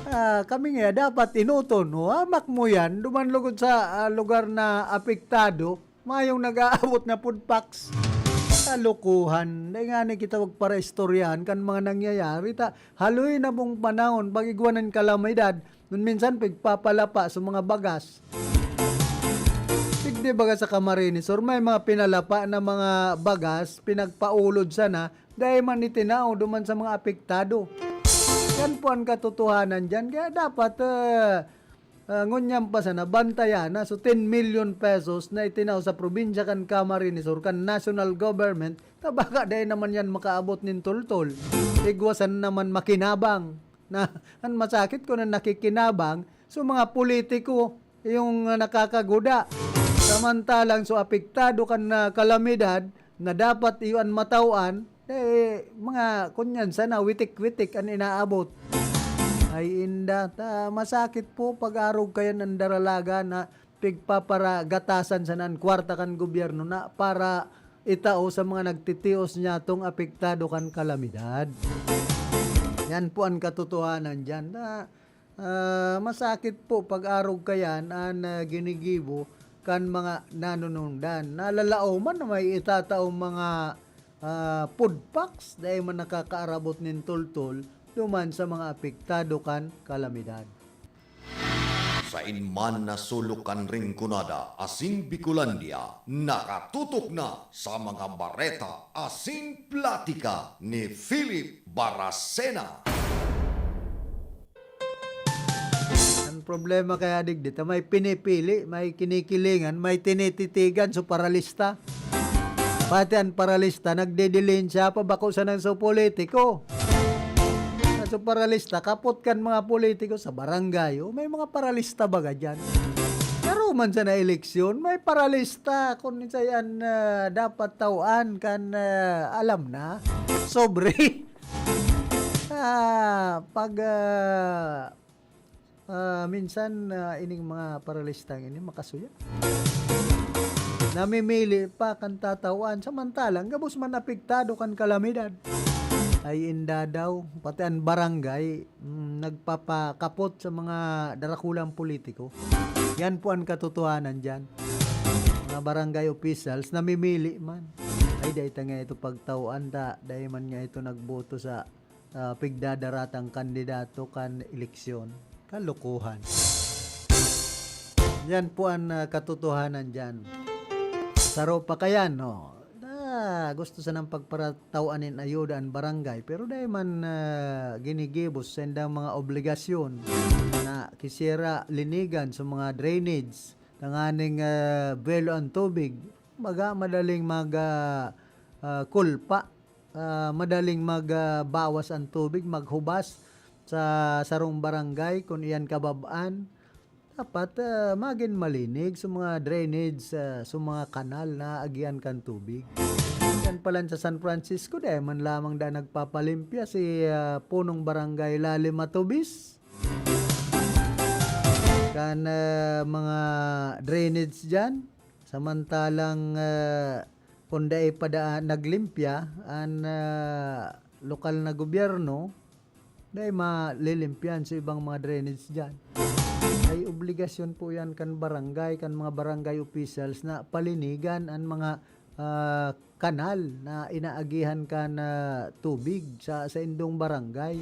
Ah, kami nga, dapat inuton, o, hamak mo yan, duman lugod sa, ah, lugar na apektado, mayong nag-aabot na food packs. Kalokohan. Dai ngani kita magparaistoryahan kan mga nangyayari. Ta, haloy na pong panahon, pag igwa nin kalamidad, nun minsan pigpapalapa sa mga bagas. Digdi baga sa Camarines Sur, may mga pinalapa na mga bagas, pinagpaulod sana, dai man itinao duman sa mga apektado. Yan po ang katotohanan diyan. Kaya dapat, ah, ah, ngunyan pa sana, bantayan na. So, ten million pesos na itinao sa probinsya kan Camarines Sur, kan national government, ta baka dai naman yan makaabot nin tultol. Igwa sana naman makinabang. Na, an masakit ko na nakikinabang, so, mga politiko, yung, ah, nakakaguda. Samantalang so apektado kan, ah, kalamidad na dapat iyo an mataw-an, eh, mga kunyan sana, witik-witik an inaabot. Ay, inda, ta, masakit po pag-arog kayan an daralaga na pigpaparagatasan sana an kwarta kan gobyerno na para itao sa mga nagtitios niyatong apektado kan kalamidad. Yan po an katotohanan diyan. Na, ah, masakit po pag-arog kayan an, ah, ginigibo kan mga nanunungdan. Nalalaoman na may itataong mga, ah, food packs, dai man nakakaarabot nin tultol duman sa mga apektado kan kalamidad. Sain man na sulok kan Rinconada asin Bicolandia, nakatutok na sa mga bareta asin platika ni Philip Baracena. Ang problema kaya digdi ta may pinipili, may kinikilingan, may tinititigan sa paralista. Pati ang paralista, nagdidilinsya pa, bako sana sa politiko. Sa paralista, kapot kan mga politiko sa barangay. O, may mga paralista baga dyan? Na Pero man sa na eleksyon, may paralista kun sayan, ah, dapat tawaan kan, ah, alam na. Sobre. Ah, pag, ah, ah, minsan, ah, ining mga paralistang ini makasuya. Namimili pa kan tatawan, samantalang gabos man apektado kan kalamidad. Ay, inda daw, pati an barangay, mm, nagpapakapot sa mga darakulang politiko. Yan po ang katotohanan diyan. Mga barangay officials, namimili man. Ay, dai ta nga ito pagtaw-an ta, dai man nga ito nagboto sa, ah, pigdadaratang kandidato kan eleksyon. Kalokohan. Yan po ang, ah, katotohanan diyan. Saro pa kayan, no? Na gusto sanang pagparataw-an nin ayuda an barangay, pero dai man, ah, ginigibo sa saindang mga obligasyon na kisiara linigan sa mga drainage, tanganing, ah, buwelo an tubig. Baga madaling mag, ah, ah, kulpa, ah, madaling mag, ah, bawas an tubig, maghubas sa sarong barangay kun iyan kabab-an. Dapat, ah, magin malinig sa mga drainage, ah, sa mga kanal na agihan kan tubig. Yan palan sa San Francisco, dai man lamang da nagpapalimpya si, ah, punong barangay Lali Matubis. Kan, ah, mga drainage diyan, samantalang, ah, kung dai pa da naglimpya an, ah, lokal na gobyerno, dai malilimpyan sa ibang mga drainage diyan. Ay obligasyon po yan kan barangay, kan mga barangay officials na palinigan an mga, ah, kanal na inaagihan kan, ah, tubig sa, sa indong barangay.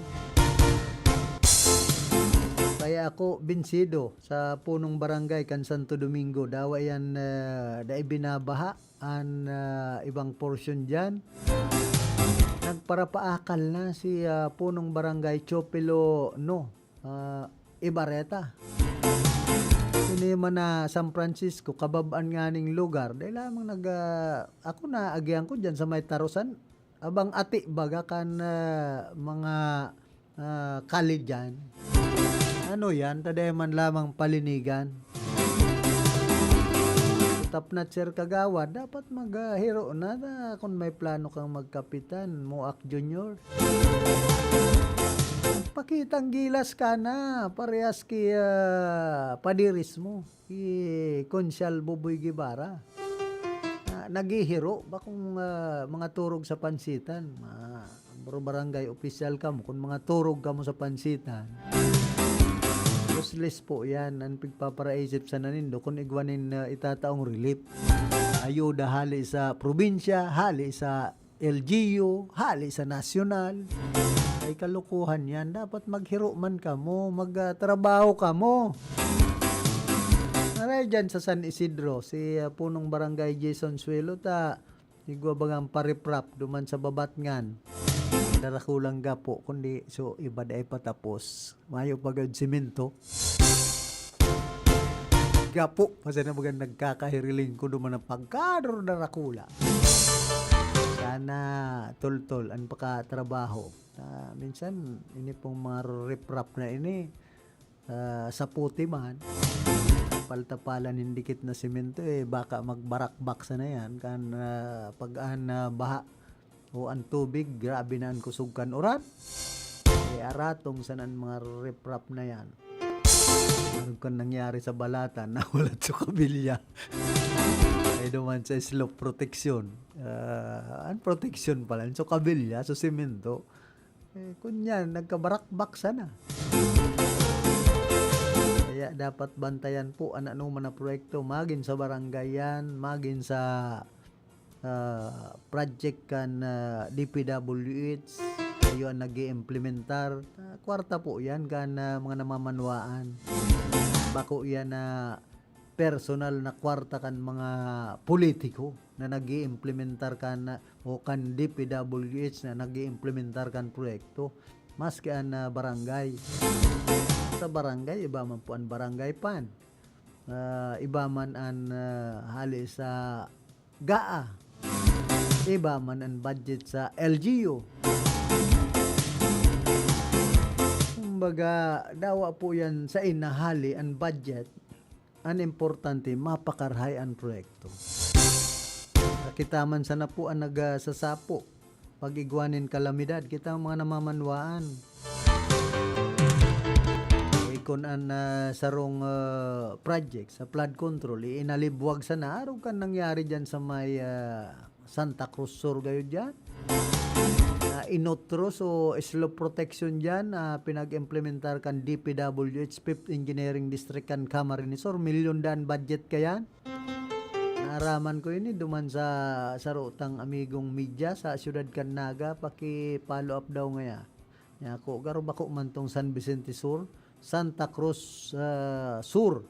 Kaya ako binsido sa punong barangay kan Santo Domingo. Dawa yan, ah, dai binabaha an, ah, ibang portion diyan. Nagparapaakal na si, ah, punong barangay Chopilo, no, ah, Ibareta. Ini man na San Francisco, kabab-an nganing lugar. Dai lamang nag, ah, ako naagihan ko diyan sa may Tarusan. Abang ati baga kan, ah, mga, ah, kali diyan. Ano yan? Ta dai man lamang palinigan. Tapnat, Sir Kagawad, dapat maghiro na, na kun may plano kang magkapitan, Muak Junior. Pakitang gilas ka na, parehas ki, ah, padiris mo, ki Konsehal Boboy Guevara. Ah, naghihiro, bakong, ah, mga turog sa pansitan, ma-, bro, barangay opisyal kamo, kun mga turog kamo sa pansitan, useless po yan. An pigpaparaisip sana nindo, kun igwa nin, ah, itataong relief, ayuda hali sa probinsya, hali sa L G U, hali sa nasyonal. Ay, kalokohan yan. Dapat maghiro man kamo, mag, ah, trabaho kamo. Aray, dyan sa San Isidro, si, ah, punong barangay Jason Suelo, ta, igwa bagang pariprap duman sa babatngan. Darakulang gapo, kundi so iba dai patapos. Mayo pa gayud semento. Gapo, kasi na bagang nagkakahiriling ko duman ang pagkador darakula. Sana toltol an pakatrabaho. Ah, minsan, ini pong mga riprap na ini, ah, sa puti man, paltapalan nin dikit na semento, eh, baka magbarakbak sana yan. Kan, ah, pag an, ah, baha o an tubig, grabe na an kusog kan uran. Eh, aratong sana an mga riprap na yan. Ano kan nangyari sa Balatan, nahulat sa kabilya. Ay naman sa slope protection. Ah, an protection pala, so kabilya, so semento. Eh, kunyan, nagkabarakbak sana. Kaya dapat bantayan po an anoman na proyekto, magin sa barangay yan, magin sa, ah, project kan, ah, D P W H, kayo ang nag-iimplementar. Ah, kwarta po yan kan, ah, mga namamanwaan. Bako yan na personal na kwarta kan mga politiko na nag-iimplementar kan, o kan D P W H na nag-iimplementar kan proyekto, maski an, ah, barangay. Sa barangay, iba man po an barangay pan. Ah, iba man an, ah, hali sa gaa. Iba man an budget sa L G U. Kumbaga, dawa po yan sa inahali an budget. An importante, mapakarahay an proyekto. Kita man sana po an nagsasapo pag igwa nin kalamidad, kita ang mga namamanwaan. Eh, kun an, ah, sarong, ah, project sa flood control, iinalibwag sana, arog kan nangyari diyan sa may, ah, Santa Cruz Sur gayo diyan. Na inotro, so slope protection diyan, ah, pinag-implementar kan D P W H, Fifth Engineering District kan Camarines Sur, milyon dan budget kayan. Naaraman ko ini duman sa saro tang amigong media sa siyudad kan Naga, paki-follow up daw ngaya. Nya ako, garo bako man tong San Vicente Sur, Santa Cruz, ah, Sur.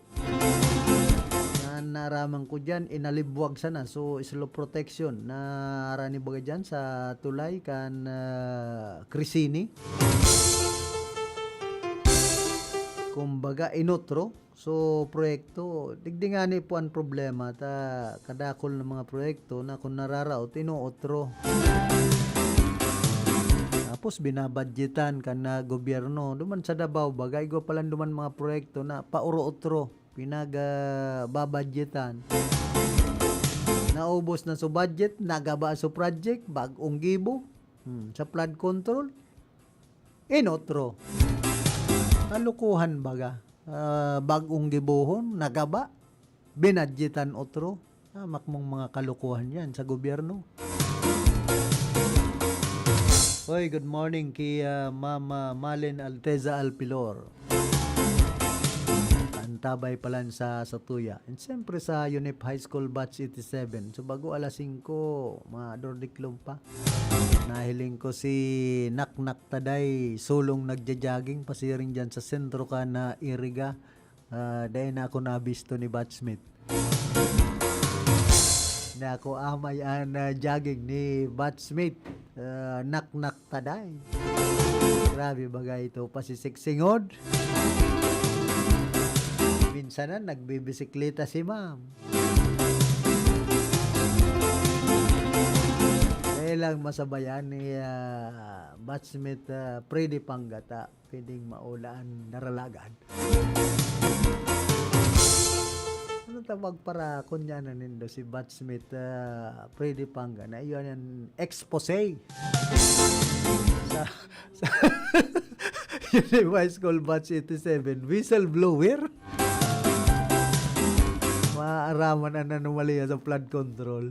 Na naaraman ko diyan, inalibwag sana. So, slope protection na arani baga diyan sa tulay kan, ah, Cresini. Kumbaga, inotro. So, proyekto, digdi ngani po an problema ta kadakul na mga proyekto na kun nararaot, inootro. Tapos, binabadyetan kan, ah, gobyerno. Duman sa Davao, baga, igwa pa lang duman mga proyekto na pauro-otro, pinag, ah, babadyetan. Naubos na so budget, nagaba so project, bag-ong gibo. Hmm, sa flood control, inotro. Kalokohan baga. Ah, bag-ong gibohon, nagaba, binadyetan otro. Hamak mong mga kalokohan yan sa gobyerno. Hoy, good morning kay, ah, Mama Malen Alteza Alpilor. Antabay palan sa Satuya. And siyempre sa UNIP High School Batch eighty-seven. So, bago alas singko, mga dordiklom pa. Nahiling ko si Naknak Taday, solong nagja-jogging, pasiring dyan sa sentro kan Iriga. Ah, dai na ako nabisto ni batchmate. Na ako amay an, ah, jogging ni batchmate, ah, Naknak Taday. Grabe baga ito, pasisiksingod. Minsan na, nagbibisikleta si ma'am. Dai lang masabayan ni, ah, batchmate, ah, Freddy Pangata. Pwedeng maola an daralagan. Ano ta magpara-, kunyan na nindo si batchmate, ah, Freddy Panga na iyon an expose sa, sa Univ High School Batch eighty-seven, whistleblower? Maaaraman an anomalya sa flood control.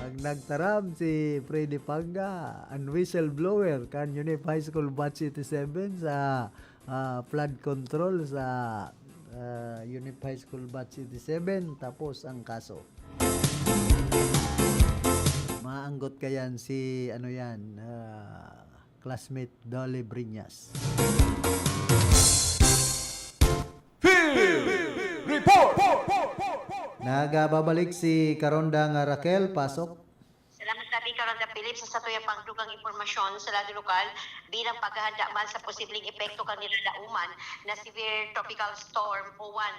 Ang nagtaram si Freddy Panga, an whistleblower kan Univ High School Batch eighty-seven sa, ah, flood control sa, ah, Univ High School Batch eighty-seven, tapos ang kaso. Maanggot kayan si, ano yan, ah, classmate Dolly Briñas. Field Report! Nagababalik si Karonda nga Raquel, pasok. Salamat, Rabi Karonda Philip, sa satuyang pangdugang impormasyon sa lado lokal bilang paghahanda man sa posibleng epekto kan nilalaoman na severe tropical storm Owan,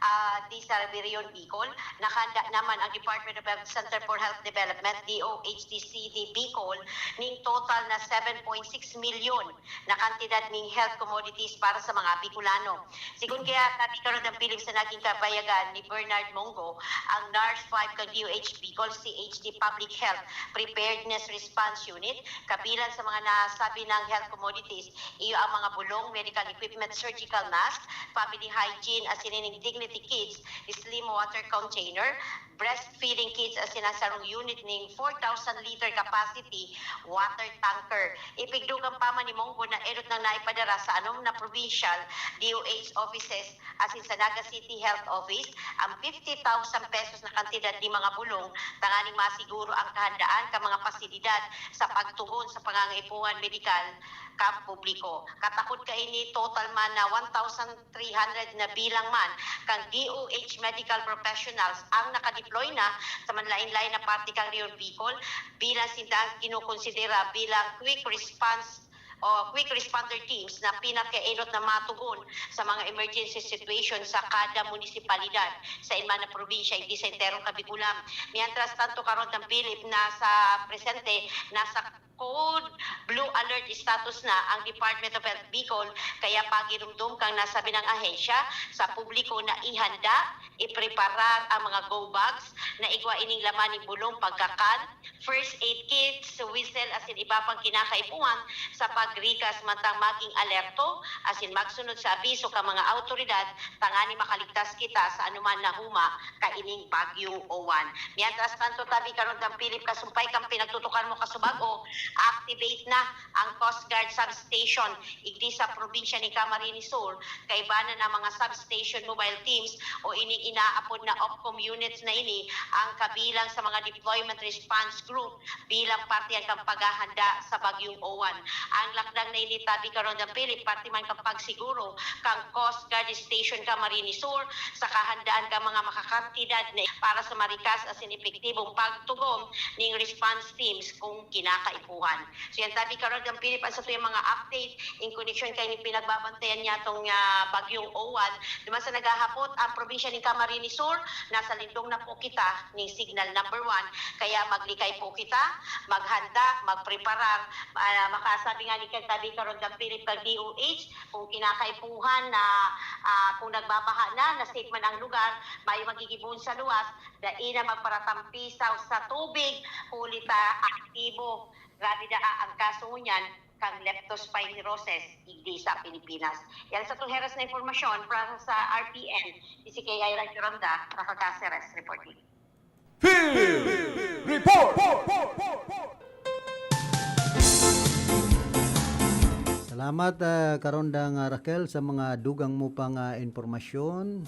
ah, di sa Rehiyon Bicol. Nakahanda naman ang Department of Health Center for Health Development, D O H D C D Bicol, ning total na seven point six milyon na kantidad ning health commodities para sa mga Bicolano. Sigon kaya, Rabi Karonda Philip, sa naging kabayagan ni Bernard Mongo, ang NARS five kan D O H Bicol, C H D Public Health Preparedness Response Unit, kabilang sa mga nasabi ng health commodities, iyo ang mga bulong, medical equipment, surgical mask, family hygiene, asin ning dignity kits, slim water container, breastfeeding kits, asin ang sarong unit ning four thousand liter capacity water tanker. Ipigdugang pa man ni Mongo na enot nang naipadara sa anom na provincial D O H offices asin sa Naga City Health Office ang fifty thousand pesos na kantidad ni mga bulong tanganing masiguro ang kahandaan kan mga pasilidad sa pagtugon sa pangangaipuhan medikal kan publiko. Katakod kaini, total man na one thousand three hundred na bilang man kan D O H medical professionals ang nakadeploy na sa manlain-lain na parte kan Rehiyon Bicol, bilang sinda ang kinukonsidera bilang quick response o quick responder teams na pinakaenot na matugon sa mga emergency situation sa kada munisipalidad sa inman na probinsya, igdi sa enterong Kabikulan. Mientras tanto, Karonda Philip, nasa presente, nasa Code Blue Alert status na ang Department of Health Bicol, kaya pagirumdom kang nasabi ng ahensya sa publiko na ihanda, ipreparar ang mga go bags na igwa ining laman ning bulong, pagkakan, first aid kits, whistle asin iba pang kinakaipuhan sa pagrikas, mantang maging alerto asin magsunod sa abiso kan mga awtoridad tangani makaligtas kita sa anuman na huma kaining Bagyong Owan. Mientras tanto, tabi karon, Dang Philip, kasumpay kan pinagtutukan mo kasubag-o, activate na ang Coast Guard substation igdi sa probinsya ni Camarines Sur. Kaiba na na mga substation mobile teams o ining inaapod na OPCOM units na ini ang kabilang sa mga deployment response group bilang parte yan kan paghahanda sa Bagyong Owan. Ang lakdang na ini, tabi karon, Dang Philip, parte man kan pagsiguro kan Coast Guard Station Camarines Sur sa kahandaan kan mga makakantidad na para sa marikas asin epektibong pagtugon ning response teams kung kinakaipuhan. So yan, tabi karon, Dang Philip, ang satuyang mga update in connection kaining pinagbabantayan niyatong, ah, Bagyong Owan. Duman sa naghahapot ang probinsya nin Camarines Sur, nasa lindong na po kita ning signal number one. Kaya maglikay po kita, maghanda, magpreparar. Ah, makasabi nga ni kan tabi karon, Dang Philip, kan D O H, kung kinakaipuhan na, ah, kung nagbabaha na, na safe man ang lugar, may magigibon sa luwas, dai na magparatampisaw sa tubig, huli ta aktibo. Grabe daa ang kaso ngunyan kan leptospirosis igdi sa Pilipinas. Yan sa tuheras na impormasyon para sa R P N, D C K I Radyo Ronda, Rafa Caceres, reporting. Field Report! Salamat, ah, Karondang, ah, Raquel, sa mga dugang mo pang, ah, impormasyon.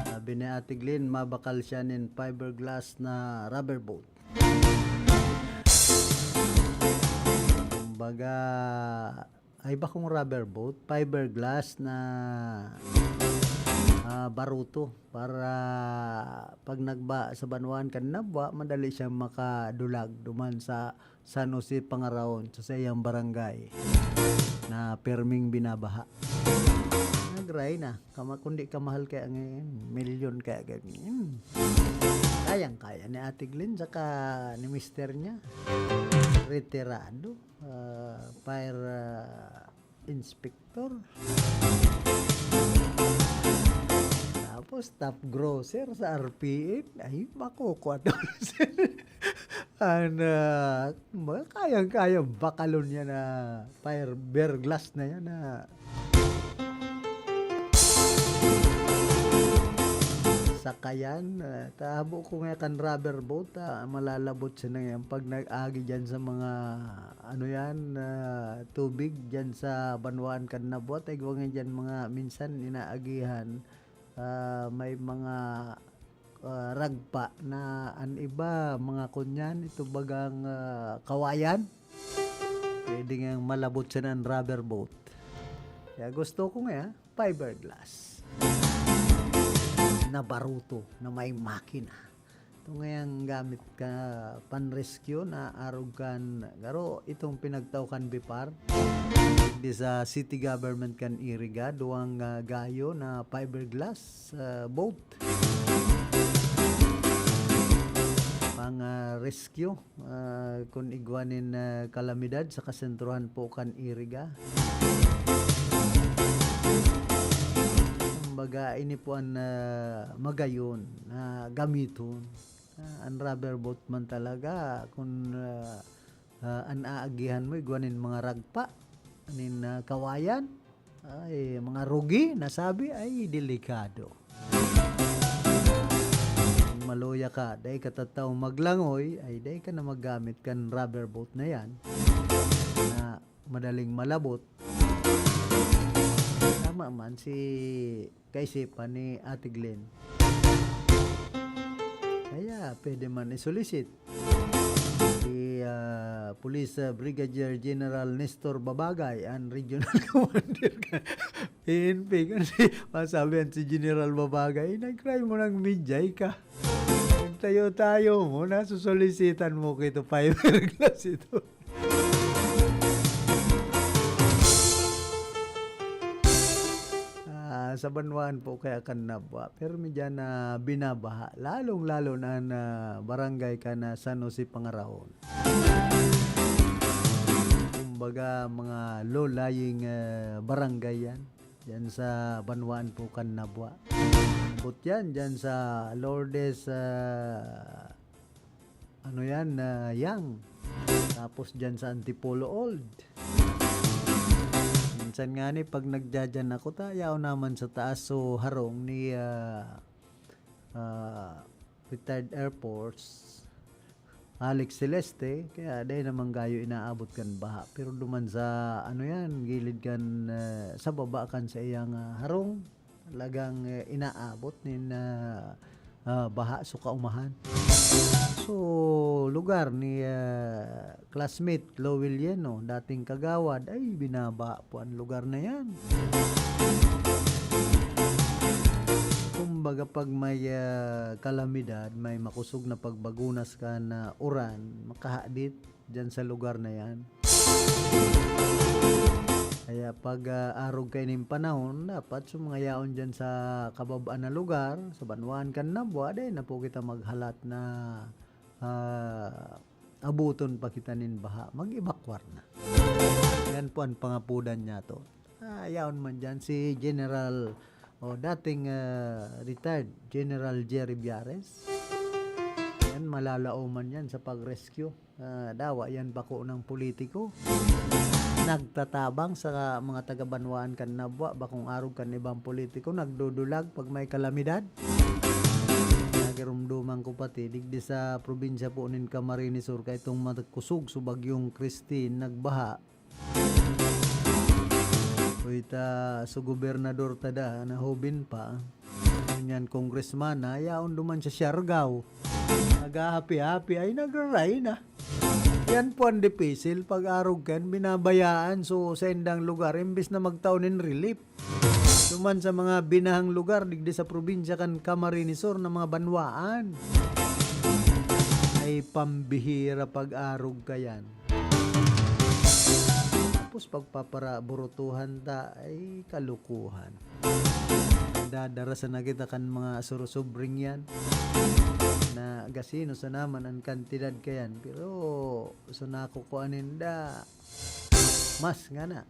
Sabi ni Ate Glenn, mabakal siya nin fiberglass na rubber boat. Kumbaga, ay bakong rubber boat, fiberglass na, ah, baruto para pag nagba sa banwaan kan nabwa, madali siyang makadulag duman sa San Jose Pangaraon, sa saiyang barangay na perming binabaha. Nagray na. Kama, kundi kamahal kaya ngayon, milyon kaya ganyan. Kayang-kaya ni Ate Glenn saka ni mister niya. Retirado, ah, fire, ah, inspector. Tapos top grocer sa R P N. Ay, makukuha to. An, ah, mga kayang-kaya bakalon niya na fiberglass na yan na sakayan. Ah, tabo ko nga kan rubber boat, ah, malalabot siya na yan pag nag-agi dyan sa mga, ano yan, ah, tubig dyan sa banwaan kan nabwa. Igwa nga dyan mga minsan inaagihan, ah, may mga, ah, ragpa na an iba, mga kunyan, ito bagang, ah, kawayan. Pwede nga malabot siya ng rubber boat. Kaya gusto ko nga, fiberglass na baruto na may makina. Ito ngayang gamit ka pan-rescue na arog kan, garo itong pinagtao kan BIPAR. Di sa city government kan Iriga, duwang, ah, gayo na fiberglass, ah, boat. Pang, ah, rescue, ah, kun igwa nin, ah, kalamidad sa kasentrohan po kan Iriga. Kumbaga, ini po an, ah, magayon na gamiton. Ah, an rubber boat man talaga, kun, ah, ah, an aagihan mo, igwa nin mga ragpa, nin, ah, kawayan, ay, mga rugi, nasabi, ay, delikado. Kun maluya ka, dai ka tataw maglangoy, ay, dai ka na maggamit kan rubber boat na yan, na madaling malabot. Tama man si kaisipan ni Ate Glenn. Kaya pwede man i-solicit si, ah, Police, ah, Brigadier General Nestor Babagay, ang regional commander kan P N P. Kasi masabi yan si General Babagay, "Nag-try mo ng media, ika. Nagtayo-tayo mo, nasusolicitan mo ko ito, fiberglass ito." Ah, sa banwaan po kaya kan nabwa, pero medya na binabaha, lalong-lalo na na barangay ka na San Jose Pangaraon. Baga, mga low-lying, ah, barangay yan. Yan sa banwaan po kan Nabua. Abot yan, dyan sa Lourdes, ah, ano yan, ah, Yang. Tapos dyan sa Antipolo Old. Minsan nga ni, pag nagdadyan ako, ta, yaon naman sa taas, so harong ni, ah, ah, retired Air Force, Alex Celeste, kaya dai naman gayo inaabot kan baha. Pero duman sa, ano yan, gilid kan, eh, sa baba kan sa iyang, ah, harong, talagang, eh, inaabot nin, ah, ah, baha so kaumahan. So, lugar ni, ah, classmate Lowell Yeno, dating kagawad, ay, binabaha po ang lugar na yan. Kumbaga, pag may, ah, kalamidad, may makusog na pagbagunas ka na uran, makahadit dyan sa lugar na yan. Kaya pag, ah, arog kayo nin panahon, dapat sa mga yaon dyan sa kababaan na lugar, sa banwaan kan Nabua, dai na po kita maghalat na, ah, abuton pa kita nin baha. Mag-evacuar na. Yan po ang pangapudan niya to. Ah, yaon man dyan si General, o dating, ah, retired General Jerry Biares. Yan, malalaoman yan sa pag-rescue. Ah, dawa yan bako ng politiko. Nagtatabang sa mga taga-banwaan kan Nabua, bakong arog kan ibang politiko, nagdudulag pag may kalamidad. Nagirumduman ko pati, digdi sa probinsya po nin Camarines Sur, kaitong makusog sa bagyong Christine, nagbaha. Uy, ta, sa gobernador ta da, na hobin pa. Ngunyan congressman na, yaon duman sa Siargao. Naghahapi-hapi, ay nagraray na. Yan po ang dipisil, pag arog kan, binabayaan, so sa indang lugar, imbis na magtao nin relief. Duman sa mga binahang lugar, digdi sa probinsya kan Camarines Sur na mga banwaan. Ay pambihira pag arog ka yan. Tapos pagpaparaburutuhan ta, ay kalukuhan. Dadarasan na kita kan mga surusubring yan. Na gasino sa naman ang kantidad kayan. Pero sa nakukuha ninda, mas nga na,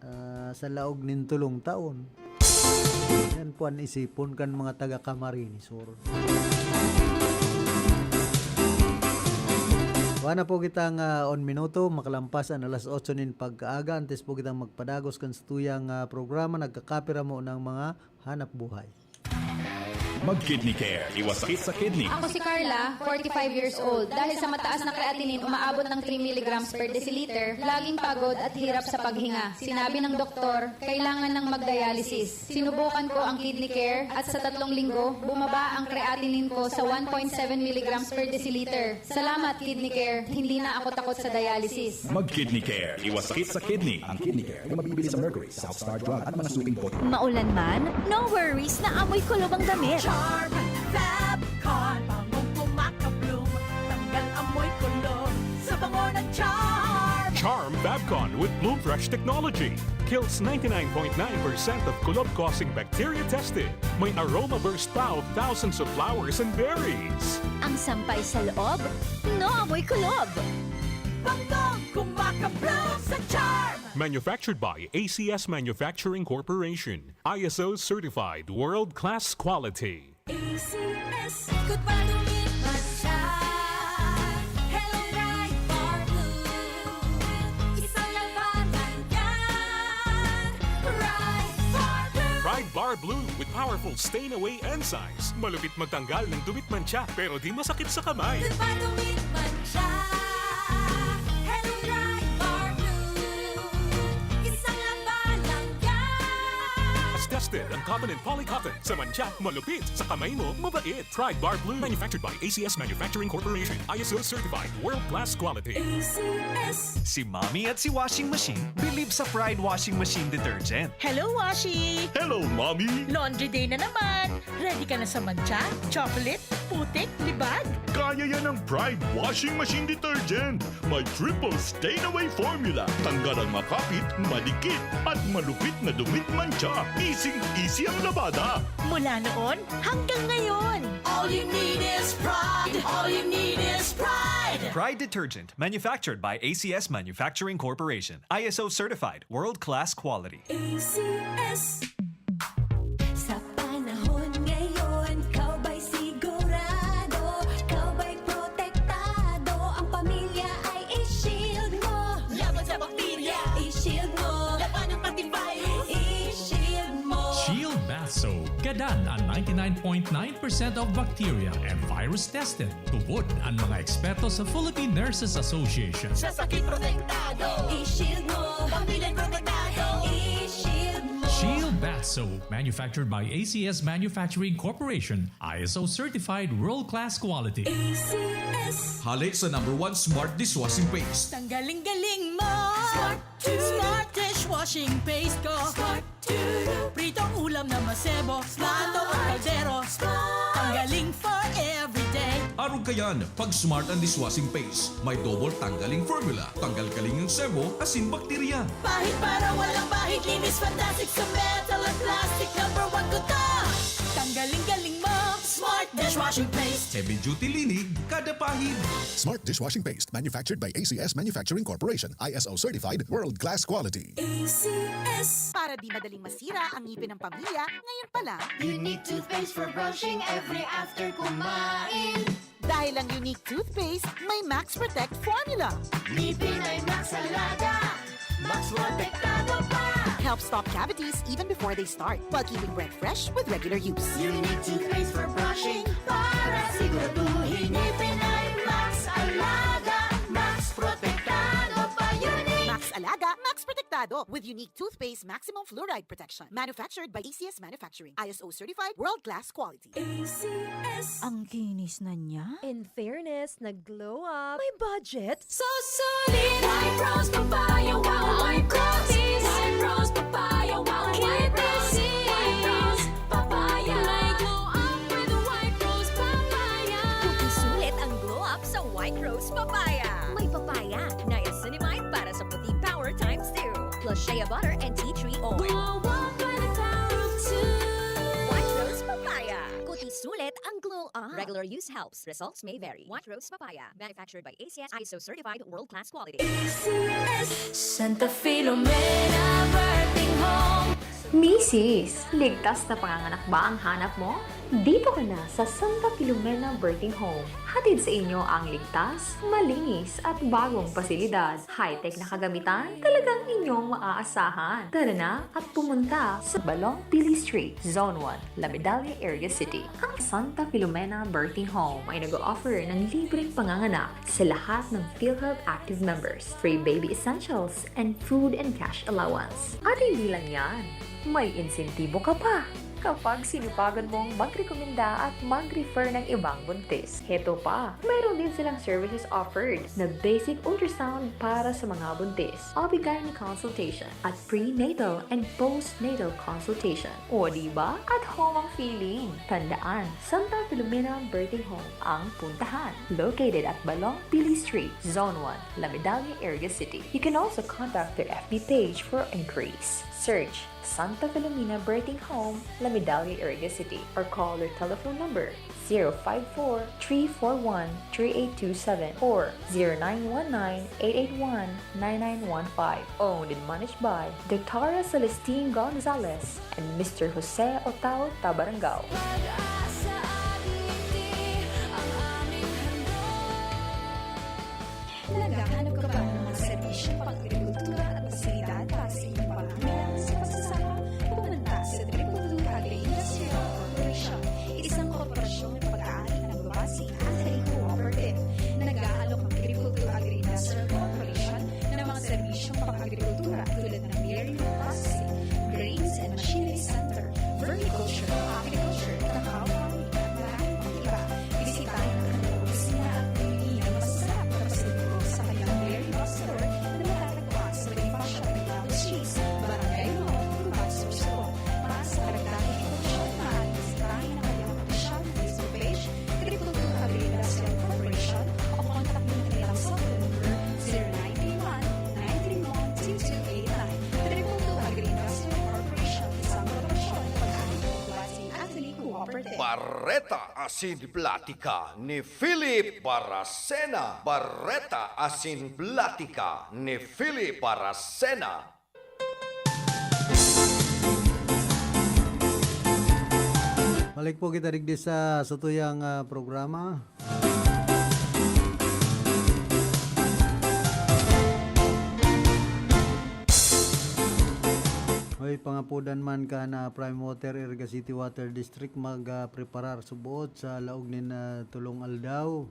ah, sa laog nin tulong taon. Yan po ang isipon kan mga taga Camarines Sur. Wala po kitang, ah, on minuto, makalampas ang alas otso nin pagkaaga. Antes po kitang magpadagos kan sa tuyang, ah, programa, nagkakapira mo ng mga hanap buhay. Mag-Kidney Care. Iwas sakit sa kidney. Ako si Carla, forty-five years old. Dahil sa mataas na creatinine umaabot ng three milligrams per deciliter, laging pagod at hirap sa paghinga. Sinabi ng doktor, kailangan ng magdialysis. Sinubukan ko ang Kidney Care at sa tatlong linggo, bumaba ang creatinine ko sa one point seven milligrams per deciliter. Salamat, Kidney Care. Hindi na ako takot sa dialysis. Mag-Kidney Care. Iwas sakit sa kidney. Ang Kidney Care ay mabibili sa Mercury, South Star Drug at mga suking bote. Maulan man, no worries na amoy kulob ang damit. Charm Fabcon, bangong kumakabloom, tanggal amoy kulob sa bango ng Charm. Charm Fabcon with Bloom Fresh technology kills ninety-nine point nine percent of kulob-causing bacteria tested. May aroma burst pa of thousands of flowers and berries. Ang sampay sa loob, no amoy kulob. Bangong kumakabloom sa Charm. Manufactured by A C S Manufacturing Corporation. I S O certified, world-class quality. A C S. Good pa dumi't mantsa. Hello, Pride Bar Blue. Isang labanan yan. Pride Bar Blue. Pride Bar Blue with powerful stain away enzymes. Malupit magtanggal ng dumi't mantsa pero di masakit sa kamay. Good pa dumi't mantsa. Hello, Pride Bar Blue. Isang labanan yan. As tested ang cotton and polycotton. Sa mantsa, malupit. Sa kamay mo, mabait. Pride Bar Blue. Manufactured by A C S Manufacturing Corporation. I S O certified. World class quality. A C S. Si Mommy at si Washing Machine believe sa Pride Washing Machine Detergent. Hello, Washi! Hello, Mommy! Laundry day na naman! Ready ka na sa mantsa, chocolate, putik, libag? Kaya yan ang Pride Washing Machine Detergent. May triple stain away formula. Tanggal ang makapit, madikit, at malupit na dumi't mantsa. Easy-easy ang labada. Mula noon hanggang ngayon! All you need is Pride. All you need is Pride. Pride Detergent, manufactured by A C S Manufacturing Corporation, I S O certified, world-class quality. A C S. Sa panahon ngayon, ikaw ba'y sigurado? Ikaw ba'y protektado? Ang pamilya ay i-shield mo. Laban sa bakterya, i-shield mo. Labanan pati virus, i-shield mo. Shield Bath Soap. Gadan an ninety-nine point nine percent of bacteria and virus tested. Tubod an mga eksperto sa Philippine Nurses Association. Sa sakit protektado, i-shield mo. Pamilya protektado, i-shield mo. Shield Bath Soap, manufactured by A C S Manufacturing Corporation, I S O certified world-class quality. A C S. Hale sa number one smart dishwashing paste. Tanggaling galing mo. Smart. Smart dishwashing paste ko. Smart. Pritong ulam na masebo. Plato o kaldero. Tanggaling for everyday. Arog kayan, pag smart ang dishwashing paste, may double tanggaling formula. Tanggal kaling ang sebo, asin bakterya. Pahid para walang bahid. Linis fantastic sa metal at plastic. Number one ko to. Tanggaling galing mo. Smart dishwashing paste. Heavy duty linig, kada pahid. Smart dishwashing paste manufactured by A C S Manufacturing Corporation, I S O certified, world class quality. A C S. Para di madaling masira ang ngipin ng pamilya, ngayon pa lang. Unique toothpaste for brushing every after kumain. Dahil ang Unique Toothpaste may Max Protect Formula. Ngipin ay Max Alaga. Max Protektado pa. Helps stop cavities even before they start, while keeping breath fresh with regular use. Unique toothpaste for brushing para siguraduhin ngipin ay Max Alaga. Max Protektado pa. Unique. Max Alaga, Max Protektado with Unique Toothpaste Maximum Fluoride Protection. Manufactured by A C S Manufacturing. I S O certified, world-class quality. A C S. Ang kinis na niya. In fairness, nag-glow up. May budget? So solid! White Rose Papaya, wow! White Rose! White Rose Papaya, wow! White Rose! White Rose Papaya! May glow up with White Rose Papaya! Puti sulit ang glow up sa White Rose Papaya. May papaya, niacinamide para sa puti power times two. Plus shea butter and tea tree oil. Glow up with the power of two! White Rose Papaya. Puti sulit ang glow up. Regular use helps. Results may vary. White Rose Papaya. Manufactured by A C S, I S O certified, world-class quality. Santa Filomena Birthing Home. Misis, ligtas na panganganak ba ang hanap mo? Dito ka na sa Santa Filomena Birthing Home. Hatid sa inyo ang ligtas, malinis at bagong pasilidad. High-tech na kagamitan, talagang inyong maaasahan. Tara na at pumunta sa Balong Pili Street, Zone one, La Medalla, Iriga City. Ang Santa Filomena Birthing Home ay nag-o-offer ng libreng panganganak sa lahat ng PhilHealth active members, free baby essentials, and food and cash allowance. At hindi lang yan, may insentibo ka pa kapag sinupagan mong magrekomenda at mag-refer ng ibang buntis. Heto pa, mayroon din silang services offered na basic ultrasound para sa mga buntis, O B-gyne consultation, at prenatal and postnatal consultation. O di ba? At home ang feeling! Tandaan, Santa Filomena Birthing Home ang puntahan. Located at Balong Pili Street, Zone one, La Medalla, Iriga City. You can also contact their F B page for inquiries. Search Santa Filomena Birthing Home, La Medalla, Iriga City, or call their telephone number zero five four, three four one, three eight two seven or zero nine one nine, eight eight one, nine nine one five. Owned and managed by Doctora Celestine Gonzalez and Mister Jose Otao Tabarangao. Pag-asa at ngiti ang aming handog. Naghahanap ka ba ng mga serbisyong pang-agrikultura at pasilidad para sa inyong pangangailangan sa pagsasaka? Pumunta sa Triple Two Agri-Industrial Corporation, isang korporasyong nagpag-aari na nagbabase at naging cooperative. Nag-aalok ang Triple Two Agri-Industrial Corporation ng mga serbisyong pang-agrikultura tulad ng dairy processing, grains and machinery center, vermiculture, aquaculture, cacao farming, at marami pang iba. Bisitahin ang kanilang opisina at bumili ng masasarap na pasalubong sa kanilang dairy bookstore na matatagpuan sa Bonifacio Arreglado Street, Barangay Mao, Tuban, Sorsogon. Para sa karagdagang impormasyon, maaaring bisitahin ang kanilang opisyal na Facebook page, Triple Two Agri-Industrial Corporation, o kontakin ang kanilang cellphone number, zero nine three one, nine three one, two two eight nine. Triple Two Agri-Industrial Corporation, isang korporasyon ng pag-aari ng Basi Agri Cooperative. Bareta asin Platika ni Philip Baracena. Bareta asin Platika ni Philip Baracena. Balik po kita digdi sa satuyang, ah, programa. Hoy, pangapodan man ka na Prime Water, Iriga City Water District, mag, ah, preparar suboot sa laog nin, ah, tulong aldaw.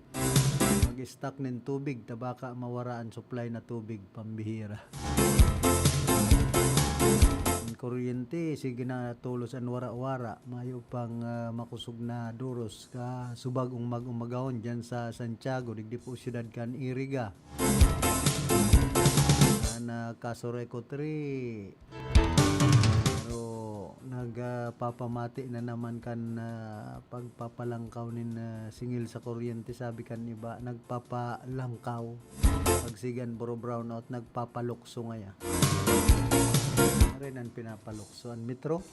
Mag-stock nin tubig, ta baka mawara an supply na tubig, pambihira. Ang kuryente, sige na, tolos an wara-wara. Mayo pang, ah, makosog na doros ka subag ung mag-umagahon dyan sa Santiago, digdi po syudad kan Iriga. An, ah, Casureco three, pero nagpapamati na naman kan, ah, pagpapalangkaw nin, ah, singil sa kuryente, sabi kan iba, nagpapalangkaw. Pag sigan, buro brownout, nagpapalukso ngaya. Ano rin ang pinapalukso? An metro?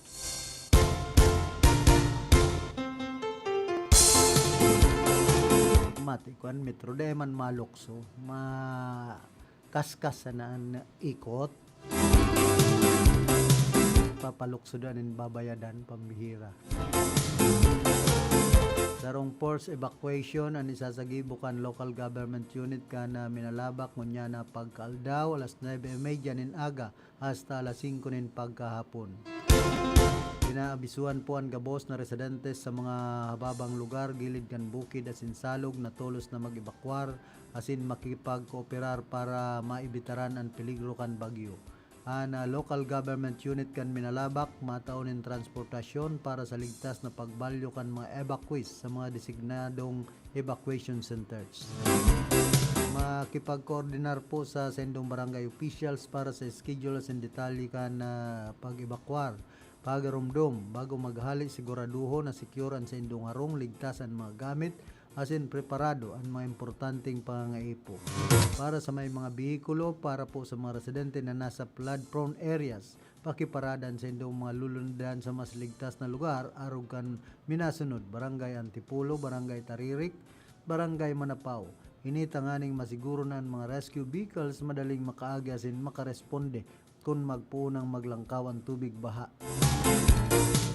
Mati ko an metro, di man malukso. Ma-, kaskas sana an ikot. Papalukso dan in babayadan, pambihira. Sarong forced evacuation an isasagibo kan local government unit kan, ah, Minalabac, ngunyan na pagkaaldaw, alas nuebe y media nin aga hasta alas singko nin pagkahapon. Pinaabisuhan po an gabos na residentes sa mga hababang lugar, gilid kan bukid asin salog na tolos na mag-ebakwar asin makipagkooperar para maibitaran an peligro kan bagyo. An, ah, local government unit kan Minalabac matao nin transportasyon para sa ligtas na pagbalyo kan mga evacuees sa mga designadong evacuation centers. Makipagkoordinar po sa saindong barangay officials para sa schedule asin detalye kan, ah, pag-ebakwar. Pagaromdom, bago maghali, siguraduhon na secure an saindong harong, ligtas an mga gamit, asin preparado an mga importanteng pangangaipo. Para sa may mga behikulo, para po sa mga residente na nasa flood-prone areas, pakiparada an saindong mga lulundan sa mas ligtas na lugar, arog kan minasunod, Barangay Antipolo, Barangay Taririk, Barangay Manapao. Ini tanganing masiguro na an mga rescue vehicles madaling makaagi asin makaresponde kun magpoon nang maglangkaw an tubig baha.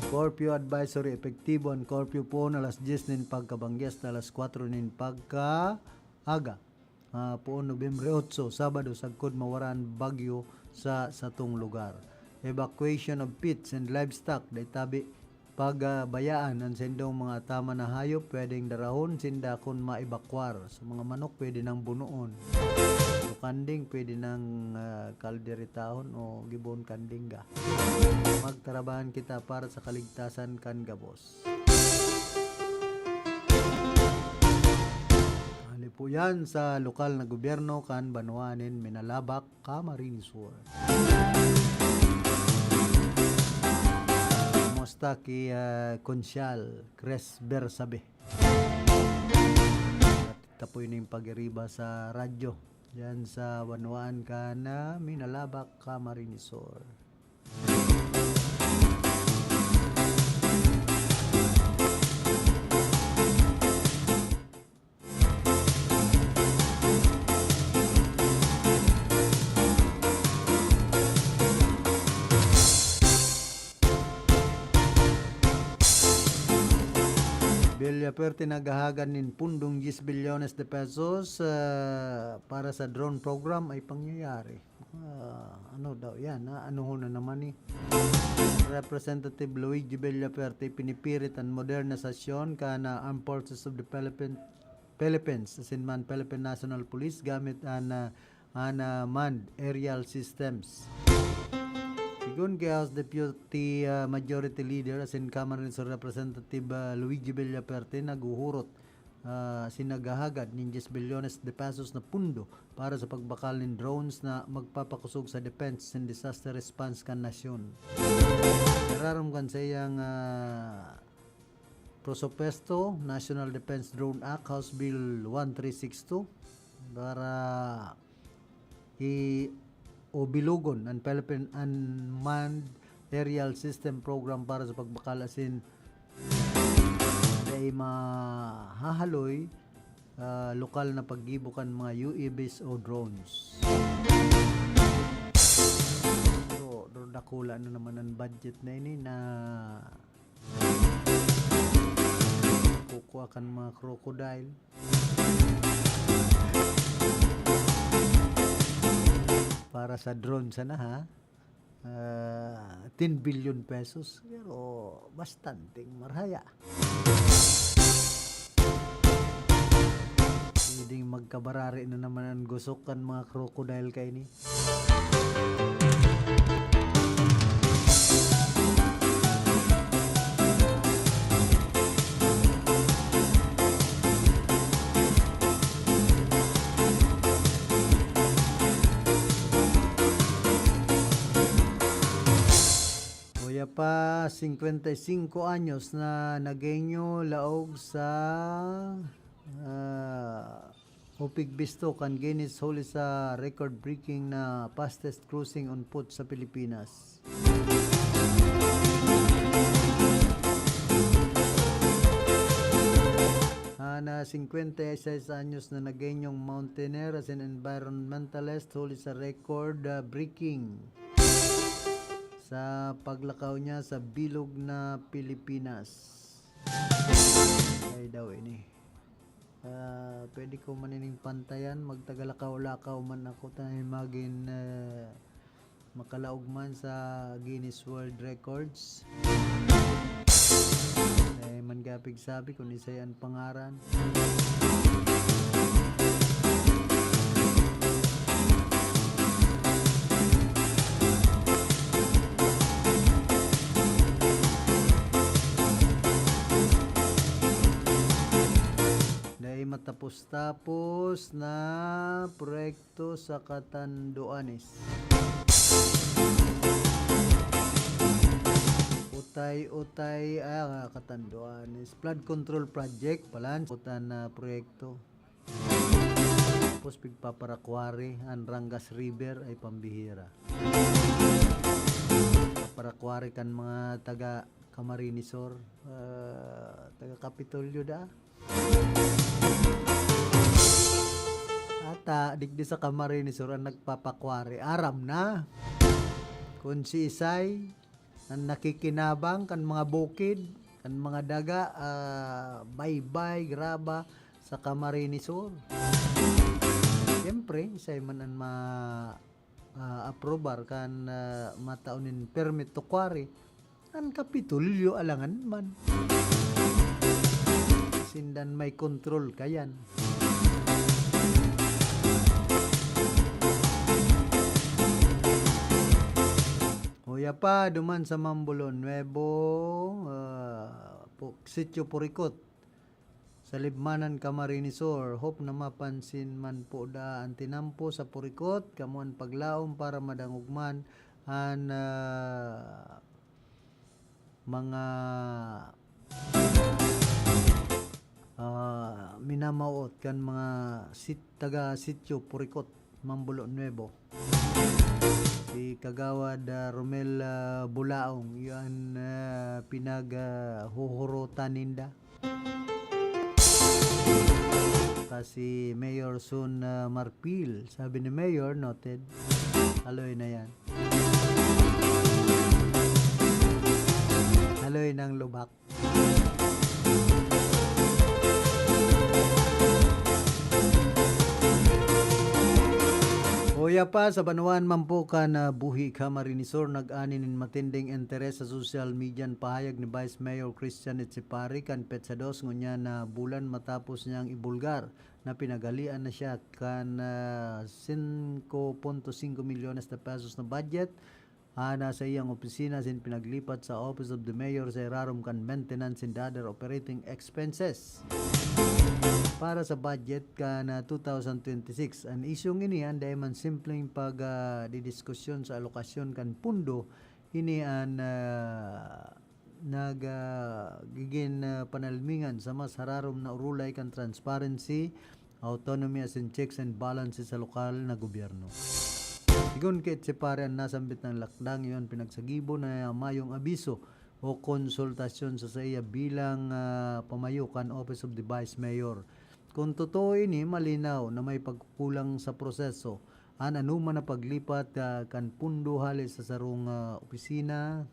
Curfew advisory. Epektibo an curfew poon alas dyes nin pagkabanggi hasta alas kwatro nin pagkaaga. Ah, poon Nobyembre otso, Sabado, sagkod mawara an bagyo sa satong lugar. Evacuation of pets and livestock, dai tabi pagbayaan an saindong mga tama na hayop, pwedeng darahon sinda kun maebakwar. Sa mga manok, pwede nang bunoon. Sa kanding, pwede nang, ah, kalderetahon o gibohon kan dingga. Magtarabahan kita para sa kaligtasan kan gabos. Hali po yan sa lokal na gobyerno kan banwa nin Minalabac, Camarines Sur. Kumusta ki, ah, Konsyal Cres Bersabe? Tapoy ning pag-iriba sa radyo. Diyan sa banwaan kan Minalabac, Camarines Sur. Villafuerte naghahagad nin pundong diyes bilyones de pesos, ah, para sa drone program ay pangyayari. Ah, ano daw yan, ha? Anuhon na naman ni Representative Luigi Villafuerte, pinipirit an modernisasyon kan Armed Forces of the Philippine-, Philippines, asin man Philippine National Police, gamit an, ah, an, ah, manned aerial systems. Sigon ki House Deputy, ah, Majority Leader, asin Camarines Sur Representative, ah, Luigi Villafuerte, naghuhurot, ah, asin naghahagad nin diyes bilyones de pesos na pundo para sa pagbakal nin drones na magpapakosog sa defense and disaster response kan nasyon. Nararom kan sa iyang, ah, presupuesto, National Defense Drone Act, House Bill one three six two, para i-, o bilugon an Philippine Unmanned Aerial System Program para sa pagbakal asin Ay mahahaloy, ah, lokal na paggibo kan mga U A Vs o drones. Pero, pero dakula na naman ang budget na ini na kukuha kan mga crocodile. Para sa drone sana, ha? Ah, ten billion pesos, pero bastanteng marhaya. Pwedeng magkabarari na naman ang gusok kan mga crocodile kaini. Kuya pa, cincuenta y cinco anyos na Nagueño, laog sa, ah, Upig bisto kan Guinness huli sa record-breaking na fastest cruising on foot sa Pilipinas. An, ah, cincuenta y seis anyos na Nagueñong mountaineer asin environmentalist huli sa record, ah, breaking sa paglakaw niya sa bilog na Pilipinas. Ay daw ini. Ah, pwede ko man ining pantayan, magtagalakaw-lakaw man ako, ta magin, ah, makalaog man sa Guinness World Records. Ay man gapig sabi kung isay an pangaran. Dai matapos-tapos na proyekto sa Catanduanes. Utay-utay, ah, Catanduanes. Flood control project pala, putan na proyekto. Tapos pigpaparakwari an Rangas River ay pambihira. Parakwari kan mga taga Camarines Sur, ah, taga Kapitolyo da. Ata, digdi sa Camarines Sur ang nagpapakwari. Aram na. Kung si Isay, ang nakikinabang kan mga bukid, kan mga daga, ah, baybay, graba, sa Camarines Sur. Siyempre, isay man an ma-, ah, aprobar kan, ah, matao nin permit to quarry, an Kapitolyo alangan man. Sindan may kontrol kayan. Huya pa, duman sa Mambulo Nuevo, ah, pu-, Sitio Purikot, sa Libmanan, Camarines Sur. Hope na mapansin man po da an tinampo sa Purikot, kamo an paglaom para madangog man an, ah, mga, ah, minamawot kan mga sit-, taga Sitio Purikot, Mambulo Nuevo. Si Kagawad, ah, Romel, ah, Bulaong, iyo an, ah, pinag, ah, huhurutan ninda. Saka si Mayor Sun, ah, Marfil. Sabi ni Mayor, noted. Haloy na yan. Haloy ng lubak. Huya pa, sa banwaan man po kan, ah, Buhi, Camarines Sur, nag-ani nin matinding interes sa social media an pahayag ni Vice Mayor Christian Etchepare kan petsa dos ngunyan na bulan matapos niyang ibulgar na pinaghalian na siya kan, ah, singko punto singko milyones na pesos na budget, ah, na sa iyang opisina asin pinaglipat sa Office of the Mayor sa irarom kan maintenance and other operating expenses para sa budget kan, ah, two thousand twenty-six. An isyung ini, an dai man simpleng pag, ah, didiskusyon sa alokasyon kan pundo, ini an, ah, nag, ah, gigin, ah, panalmingan sa mas hararom na urulay kan transparency, autonomy asin checks and balances sa lokal na gobyerno. Sigon ki Etchepare, an nasambit na lakdang iyon pinagsagibo na mayong abiso o konsultasyon sa saiya bilang, ah, pamayo kan Office of the Vice Mayor. Kun totoo ini, malinaw na may pagkukulang sa proseso an anoman na paglipat, ah, kan pundo hale sa sarong, ah, opisina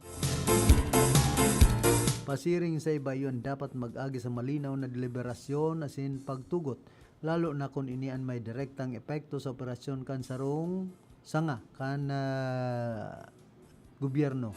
pasiring sa iba. Iyo an dapat mag-agi sa malinaw na deliberasyon asin pagtugot, lalo na kun ini an may direktang epekto sa operasyon kan sarong sanga kan, ah, gobyerno.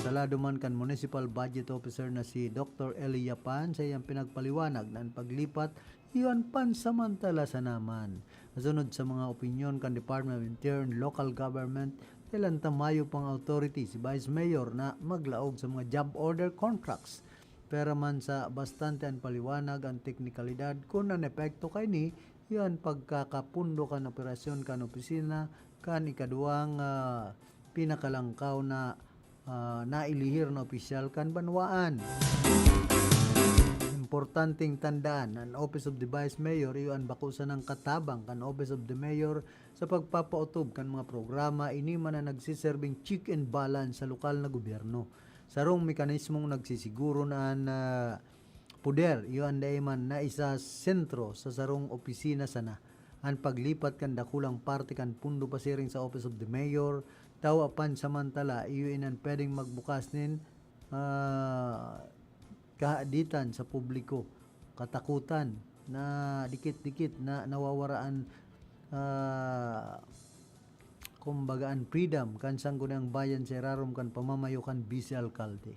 Sa lado man kan Municipal Budget Officer na si Doktor Eli Yapan, sa iyang pinagpaliwanag na an paglipat iyo an pansamantala sana man. Nasunod sa mga opinyon kan Department of Interior and Local Government, kailan ta mayo pang authority si Vice Mayor na maglaog sa mga job order contracts. Pero man sa bastante an paliwanag, an teknikalidad kun an epekto kaini, iyo an pagkakapundo kan operasyon kan opisina kan ikaduwang, ah, pinakalangkaw na, ah, nailihir na opisyal kan banwaan. Importanteng tandaan, an Office of the Vice Mayor iyo an bako sanang katabang kan Office of the Mayor sa pagpapaotob kan mga programa. Ini man an nagsiserbing check and balance sa lokal na gobyerno. Sarong mekanismong nagsisiguro na an, ah, poder iyo an dai man na isa sentro sa sarong opisina sana. An paglipat kan dakulang parte kan pundo pasiring sa Office of the Mayor, taw apan samantala, iyo inan pwedeng magbukas nin, ah, kahaditan sa publiko, katakutan na dikit-dikit na nawawaraan, ah, kumbaga, an freedom kan Sangguniang Bayan sa irarom kan pamamayo kan bise-alkalde.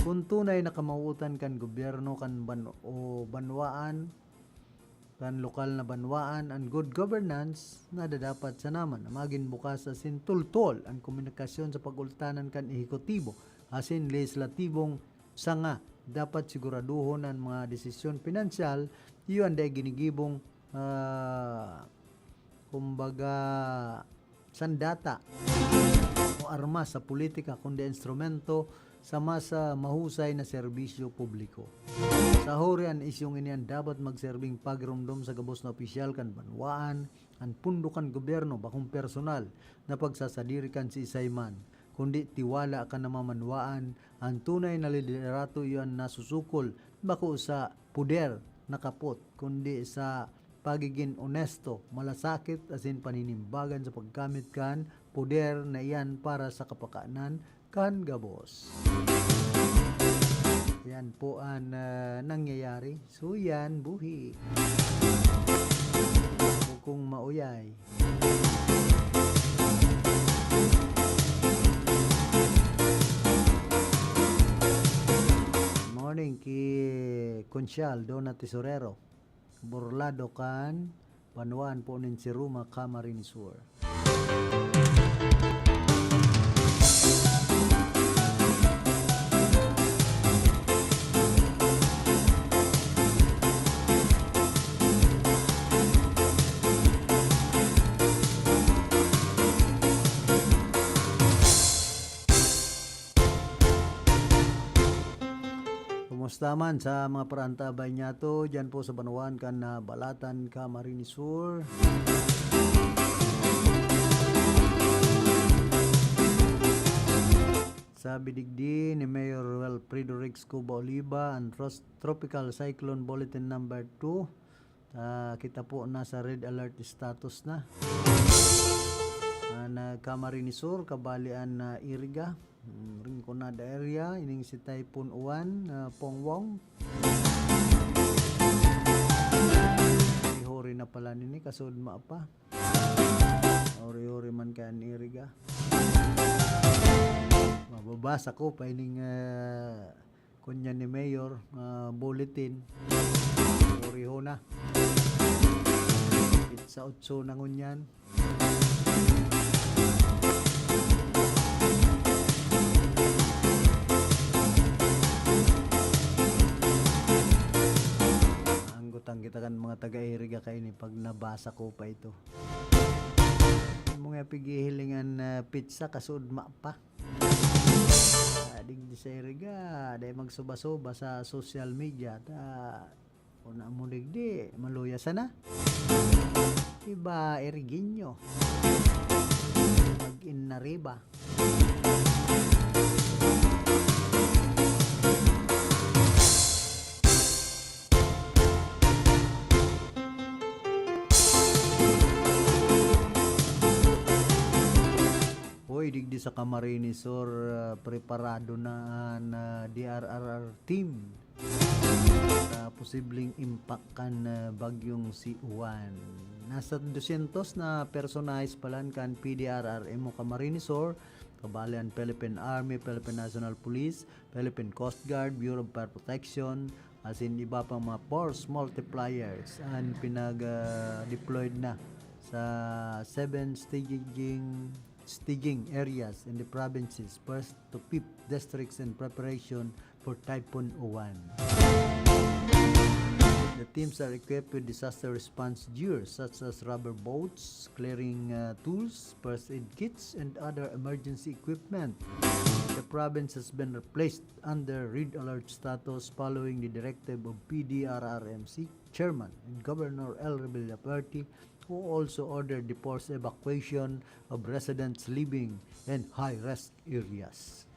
Kun tunay na kamawootan kan gobyerno kan ban-, o banwaan, kan lokal na banwaan, an good governance, nadadapat sana man na magin bukas asin tultol an komunikasyon sa pag-ultanan kan ehekutibo asin lehislatibong sanga. Dapat siguraduhon an mga desisyon pinansyal iyo an dai ginigibong, ah, kumbaga, sandata o armas sa politika, kundi instrumento sa mas, ah, mahusay na serbisyo publiko. Sa huri, an isyong ini an dapat magserbing pagiromdom sa gabos na opisyal kan banwaan, an pundo kan gobyerno, bakong personal na pagsasadiri kan siisay man, kundi tiwala kan namamanwaan. An tunay na liderato iyo an nasusukol bako sa poder na kapot, kundi sa pagigin onesto, malasakit, asin paninimbagan sa paggamit kan poder na iyan para sa kapakanan kan gabos. Yan po an, ah, nangyayari. So, yan, buhi. Huwag kong mauyay. Morning ki Conchal, Dona Tesorero. Burlado kan banwaan po nin Siruma, Camarines Sur. Kumusta man sa mga paraantabay niyato diyan po sa banwaan kan, ah, Balatan, Camarines Sur? Sabi digdi ni Mayor Wilfredo Rex Cuba Oliva, an tros-, Tropical Cyclone Bulletin Number Two, ah, kita po nasa red alert status na. Ah, na Camarines Sur, kabali an, ah, Iriga, mm, Rinconada area, ining si Typhoon Uwan, ah, Pongwong. Huri-huri na pala nini, kasudma pa. Huri-huri man kaya an Iriga. Mababasa ko pa ining, ah, kunya ni Mayor, ah, bulletin. Uriho na. Sa otso na ngunyan. Ang gutang kita kan mga taga-Iriga kaini pag nabasa ko pa ito. Mga pighihilingan na pizza, kasudma pa. Ah, digdi sa Iriga, dai magsuba-suba sa social media. Ta, kung amo digdi, maluya sana. Iba, Irigenyo. Mag-inariba. Hoy, digdi sa Camarines Sur, ah, preparado na an, ah, D R R R team sa posibleng impact kan, ah, bagyong si Juan. Nasa dusyentos na personahes palan kan P D R R M o Camarines Sur, kabali an Philippine Army, Philippine National Police, Philippine Coast Guard, Bureau of Fire Protection, asin iba pang mga force multipliers an pinag, ah, deployed na sa seven staging, staging areas in the provinces, first to fifth districts in preparation for Typhoon Uwan. The teams are equipped with disaster response gear such as rubber boats, clearing, uh, tools, first aid kits, and other emergency equipment. The province has been replaced under red alert status following the directive of P D R R M C Chairman and Governor L. Revillaferte, who also ordered the forced evacuation of residents living in high-risk areas.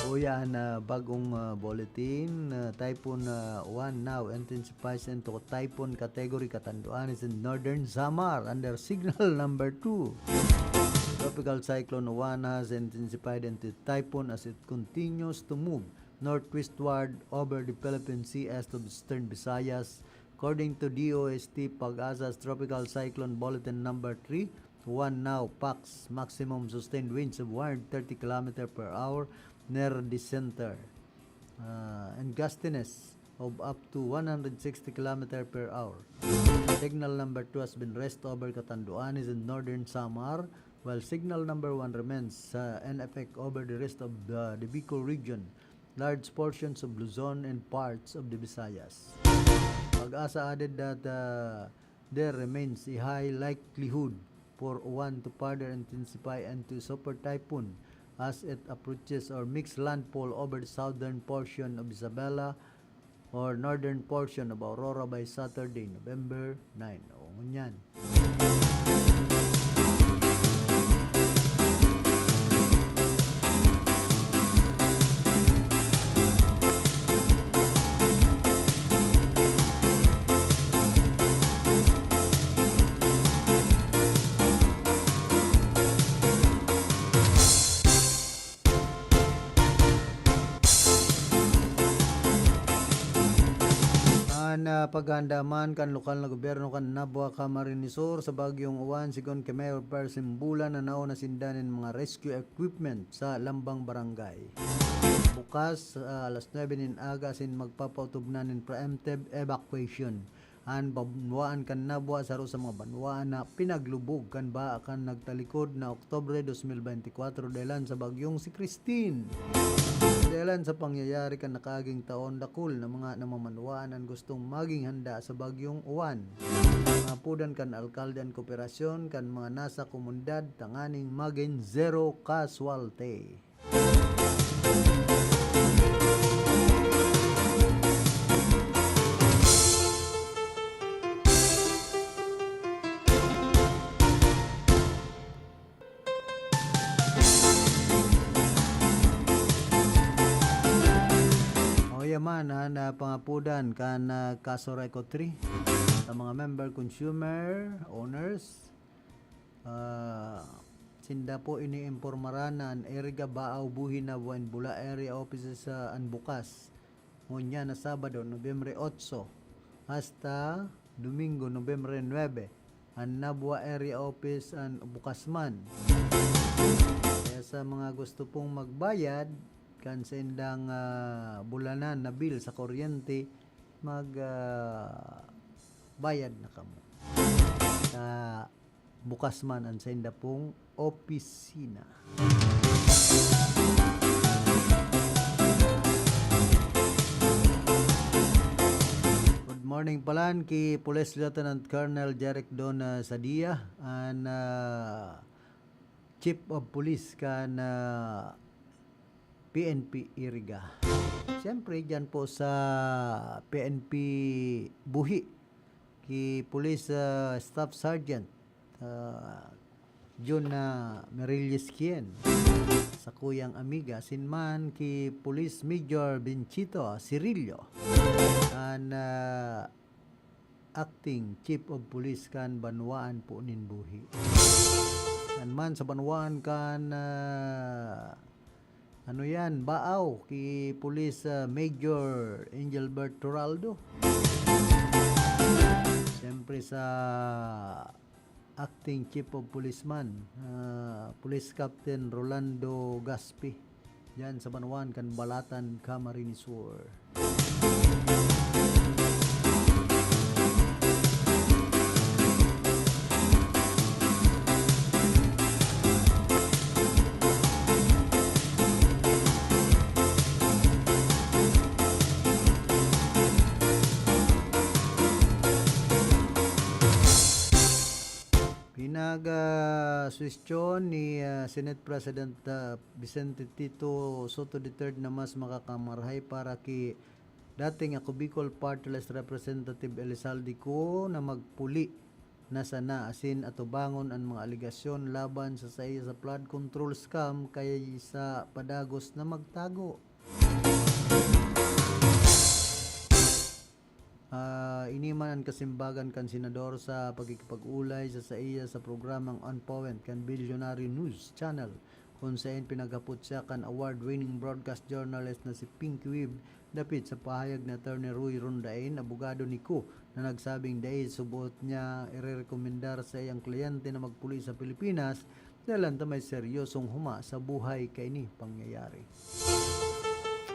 O yan, ah, bagong, ah, bulletin, ah, Typhoon, ah, Juan now intensifies into typhoon category, katanduan is in northern Samar under signal number two. Tropical Cyclone Juan has intensified into typhoon as it continues to move northwestward over the Philippine Sea east of eastern Visayas. According to D O S T PAGASA's Tropical Cyclone Bulletin Number three, Juan now packs maximum sustained winds of one hundred thirty kilometer per hour near the center, uh, and gustiness of up to one hundred sixty kilometer per hour. Signal number two has been raised over Catanduanes in northern Samar, while signal number one remains, uh, in effect over the rest of the, the Bicol region, large portions of Luzon, and parts of the Visayas. PAGASA added that, uh, there remains a high likelihood for Juan to further intensify into super typhoon as it approaches or makes landfall over the southern portion of Isabela or northern portion of Aurora by Saturday, November nine. O, ngunyan. An, ah, paghahanda man kan lokal na gobyerno kan Nabua, Camarines Sur sa Bagyong Juan, sigon ki Mayor Percy Mbula, nanao na sinda nin mga rescue equipment sa lambang barangay. Bukas, ah, alas nuebe nin aga asin magpapautob na nin preemptive evacuation. An banwaan kan Nabua saro sa mga banwaan na pinaglubog kan baha kan nagtalikod na Oktubre dos mil bente kwatro dahelan sa bagyong si Christine. Dahelan sa pangyayari kan nakaaging taon, dakul na mga namamanwaan an gustong maging handa sa bagyong Juan. Maapodan kan alkalde an kooperasyon kan mga nasa komunidad tanganing magin zero casualty. O, yaman, ah, na pangapodan kan, ah, Kaso Reco three sa mga member consumer, owners, ah, sinda po iniimpormaran na an Iriga, Baao, Buhi, Nabua and Bula area offices, ah, an bukas. Ngunyan na Sabado, Nobyembre otso, hasta Domingo, Nobyembre nuebe, an Nabua area office an bukas man. Kaya sa mga gusto pong magbayad kan saindang, ah, bulanan na bill sa kuryente, mag, ah, bayad na kamo. Sa bukas man an sainda pong opisina. Good morning palan ki Police Lieutenant Colonel Jeric Don, ah, Sadia, an, ah, Chief of Police kan, ah, P N P Iriga. Siyempre, dyan po sa P N P Buhi, ki Police, ah, Staff Sergeant, ah, Jun, ah, Merilis Kien, sakuyang amiga, asin man ki Police Major Benchito Cirillo, an, ah, Acting Chief of Police kan banwaan po nin buhi. Kan man sa banwaan kan, ah, ano yan, Baaw, ki Police, ah, Major Engelbert Toraldo. Siyempre sa Acting Chief of Policeman, ah, Police Captain Rolando Gaspi, diyan sa banwaan kan Balatan, Camarines Sur. Pinag, ah, suwestiyon ni, ah, Senate President, ah, Vicente Tito Sotto the third na mas makakamarahay para ki dating ako Bicol Party List Representative Elizalde Co na magpuli na sana asin atubangon an mga alegasyon laban sa saiya sa flood control scam kaysa padagos na magtago. Ah, ini man an kasimbagan kan senador sa pakikipag-olay sa saiya sa programang Unpowent kan Billionaire News Channel, kun saen pinaghapot siya kan award-winning broadcast journalist na si Pinky Webb dapit sa pahayag ni Attorney Roy Rondain, abogado ni Co, na nagsabing dai subot niya irerekomendar sa iyang kliyente na magpuli sa Pilipinas dahil ta may seryosong huma sa buhay kaini pangyayari.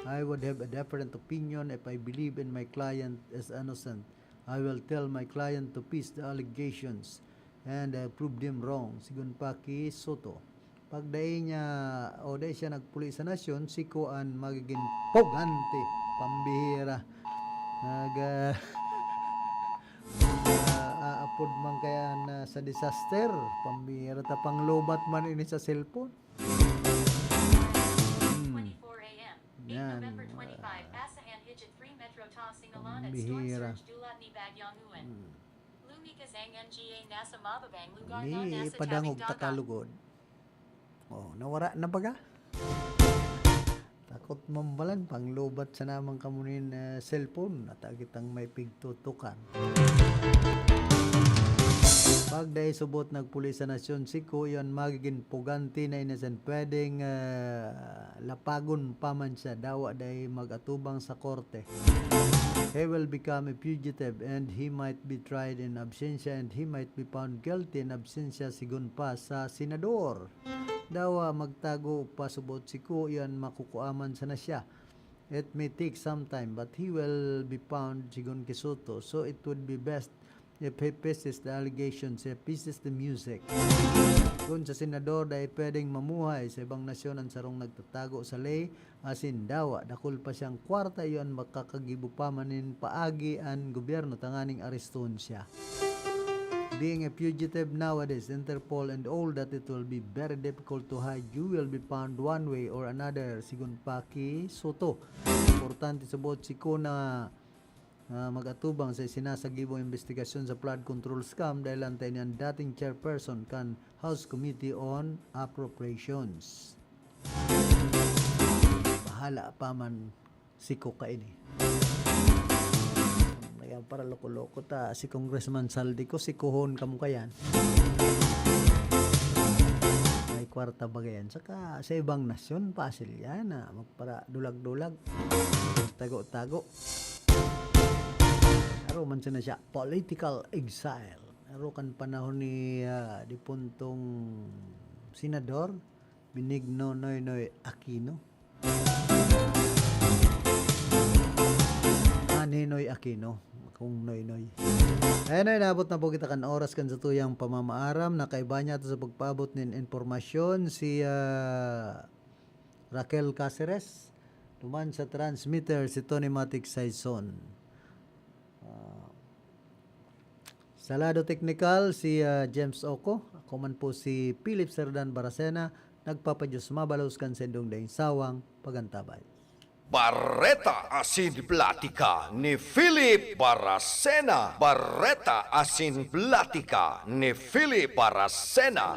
I would have a different opinion if I believe in my client is innocent. I will tell my client to piece the allegations and, uh, prove them wrong, sigon pa ki Sotto. Pag dai niya o dai siya nagpuli sa nasyon, si Co an magigin pugante. Pambihira. Nag, ah, ah, aapod man kaya na sa disaster. Pambihira ta panglobat man ini sa cellphone. Hmm. Twenty-four a m, eight Yan. November twenty-five, Asahan Hijit three Metro Ta Singalan at Storm Pambihira. Surge Dulat ni Bagyong Uwan. Hmm. Lumikas ang M G A nasa mababang lugar na Ni nasa padangog tabing dagat. Takalugod. Oh, nawara na baga? Takot mambalan, panglobat sa namang kamo nin, eh, cellphone. At agitang may pigtutukan. Pag dai subot nagpuli sa nasyon, si Co iyon magiging pugante na inasin pwedeng, eh, lapagon pa man siya, dawa dai mag-atubang sa korte. He will become a fugitive and he might be tried in absentia and he might be found guilty in absentia, sigon pa sa senador. Dawa magtago pa subot si Co iyan makukuaman sana siya. It may take some time, but he will be found, sigon ki Sotto. So it would be best if he pieces the allegations, he pieces the music. Kun sa senador, dai pwedeng mamuhay sa ibang nasyon an sarong nagtatago sa ley, asin dawa, dakul pa siyang kwarta, iyo an makakagibo pa man nin paagi an gobyerno tanganing areston siya. Being a fugitive nowadays, Interpol and all that, it will be very difficult to hide. You will be found one way or another, sigon pa ki Sotto. Importante subot si Co na ah, mag-atubang sa isinasagibong imbestigasyon sa flood control scam dahil antay niyan dating chairperson kan House Committee on Appropriations. Bahala pa man si Co kaini. Ayan, para loko-loko ta, si Congressman Zaldy Co, si Cohon kamo kayan. May kwarta ba yan? Saka sa ibang nasyon, pasil yan, ah. Para dulag-dulag. Tago-tago. Aro man sana siya, political exile. Aro kan panahon ni, ah, dipuntong senador, Benigno Noynoy Aquino. Ah, Ninoy Aquino, kung Noynoy. Ayan na, inabot na po kita kan oras kan satuyang pamamaaram. Nakaiba niya ito sa pagpaabot nin impormasyon si, ah, Raquel Caceres, duman sa transmitter si Tony Matic Saison. Ah, sa lado teknikal, si, ah, James Oco. Ako man po si Philip Serdan Baracena, nagpapadiyos mabalos kan saindong daing sawang pagantabay. Bareta asin Platika ni Philip Baracena. Bareta asin Platika ni Philip Baracena.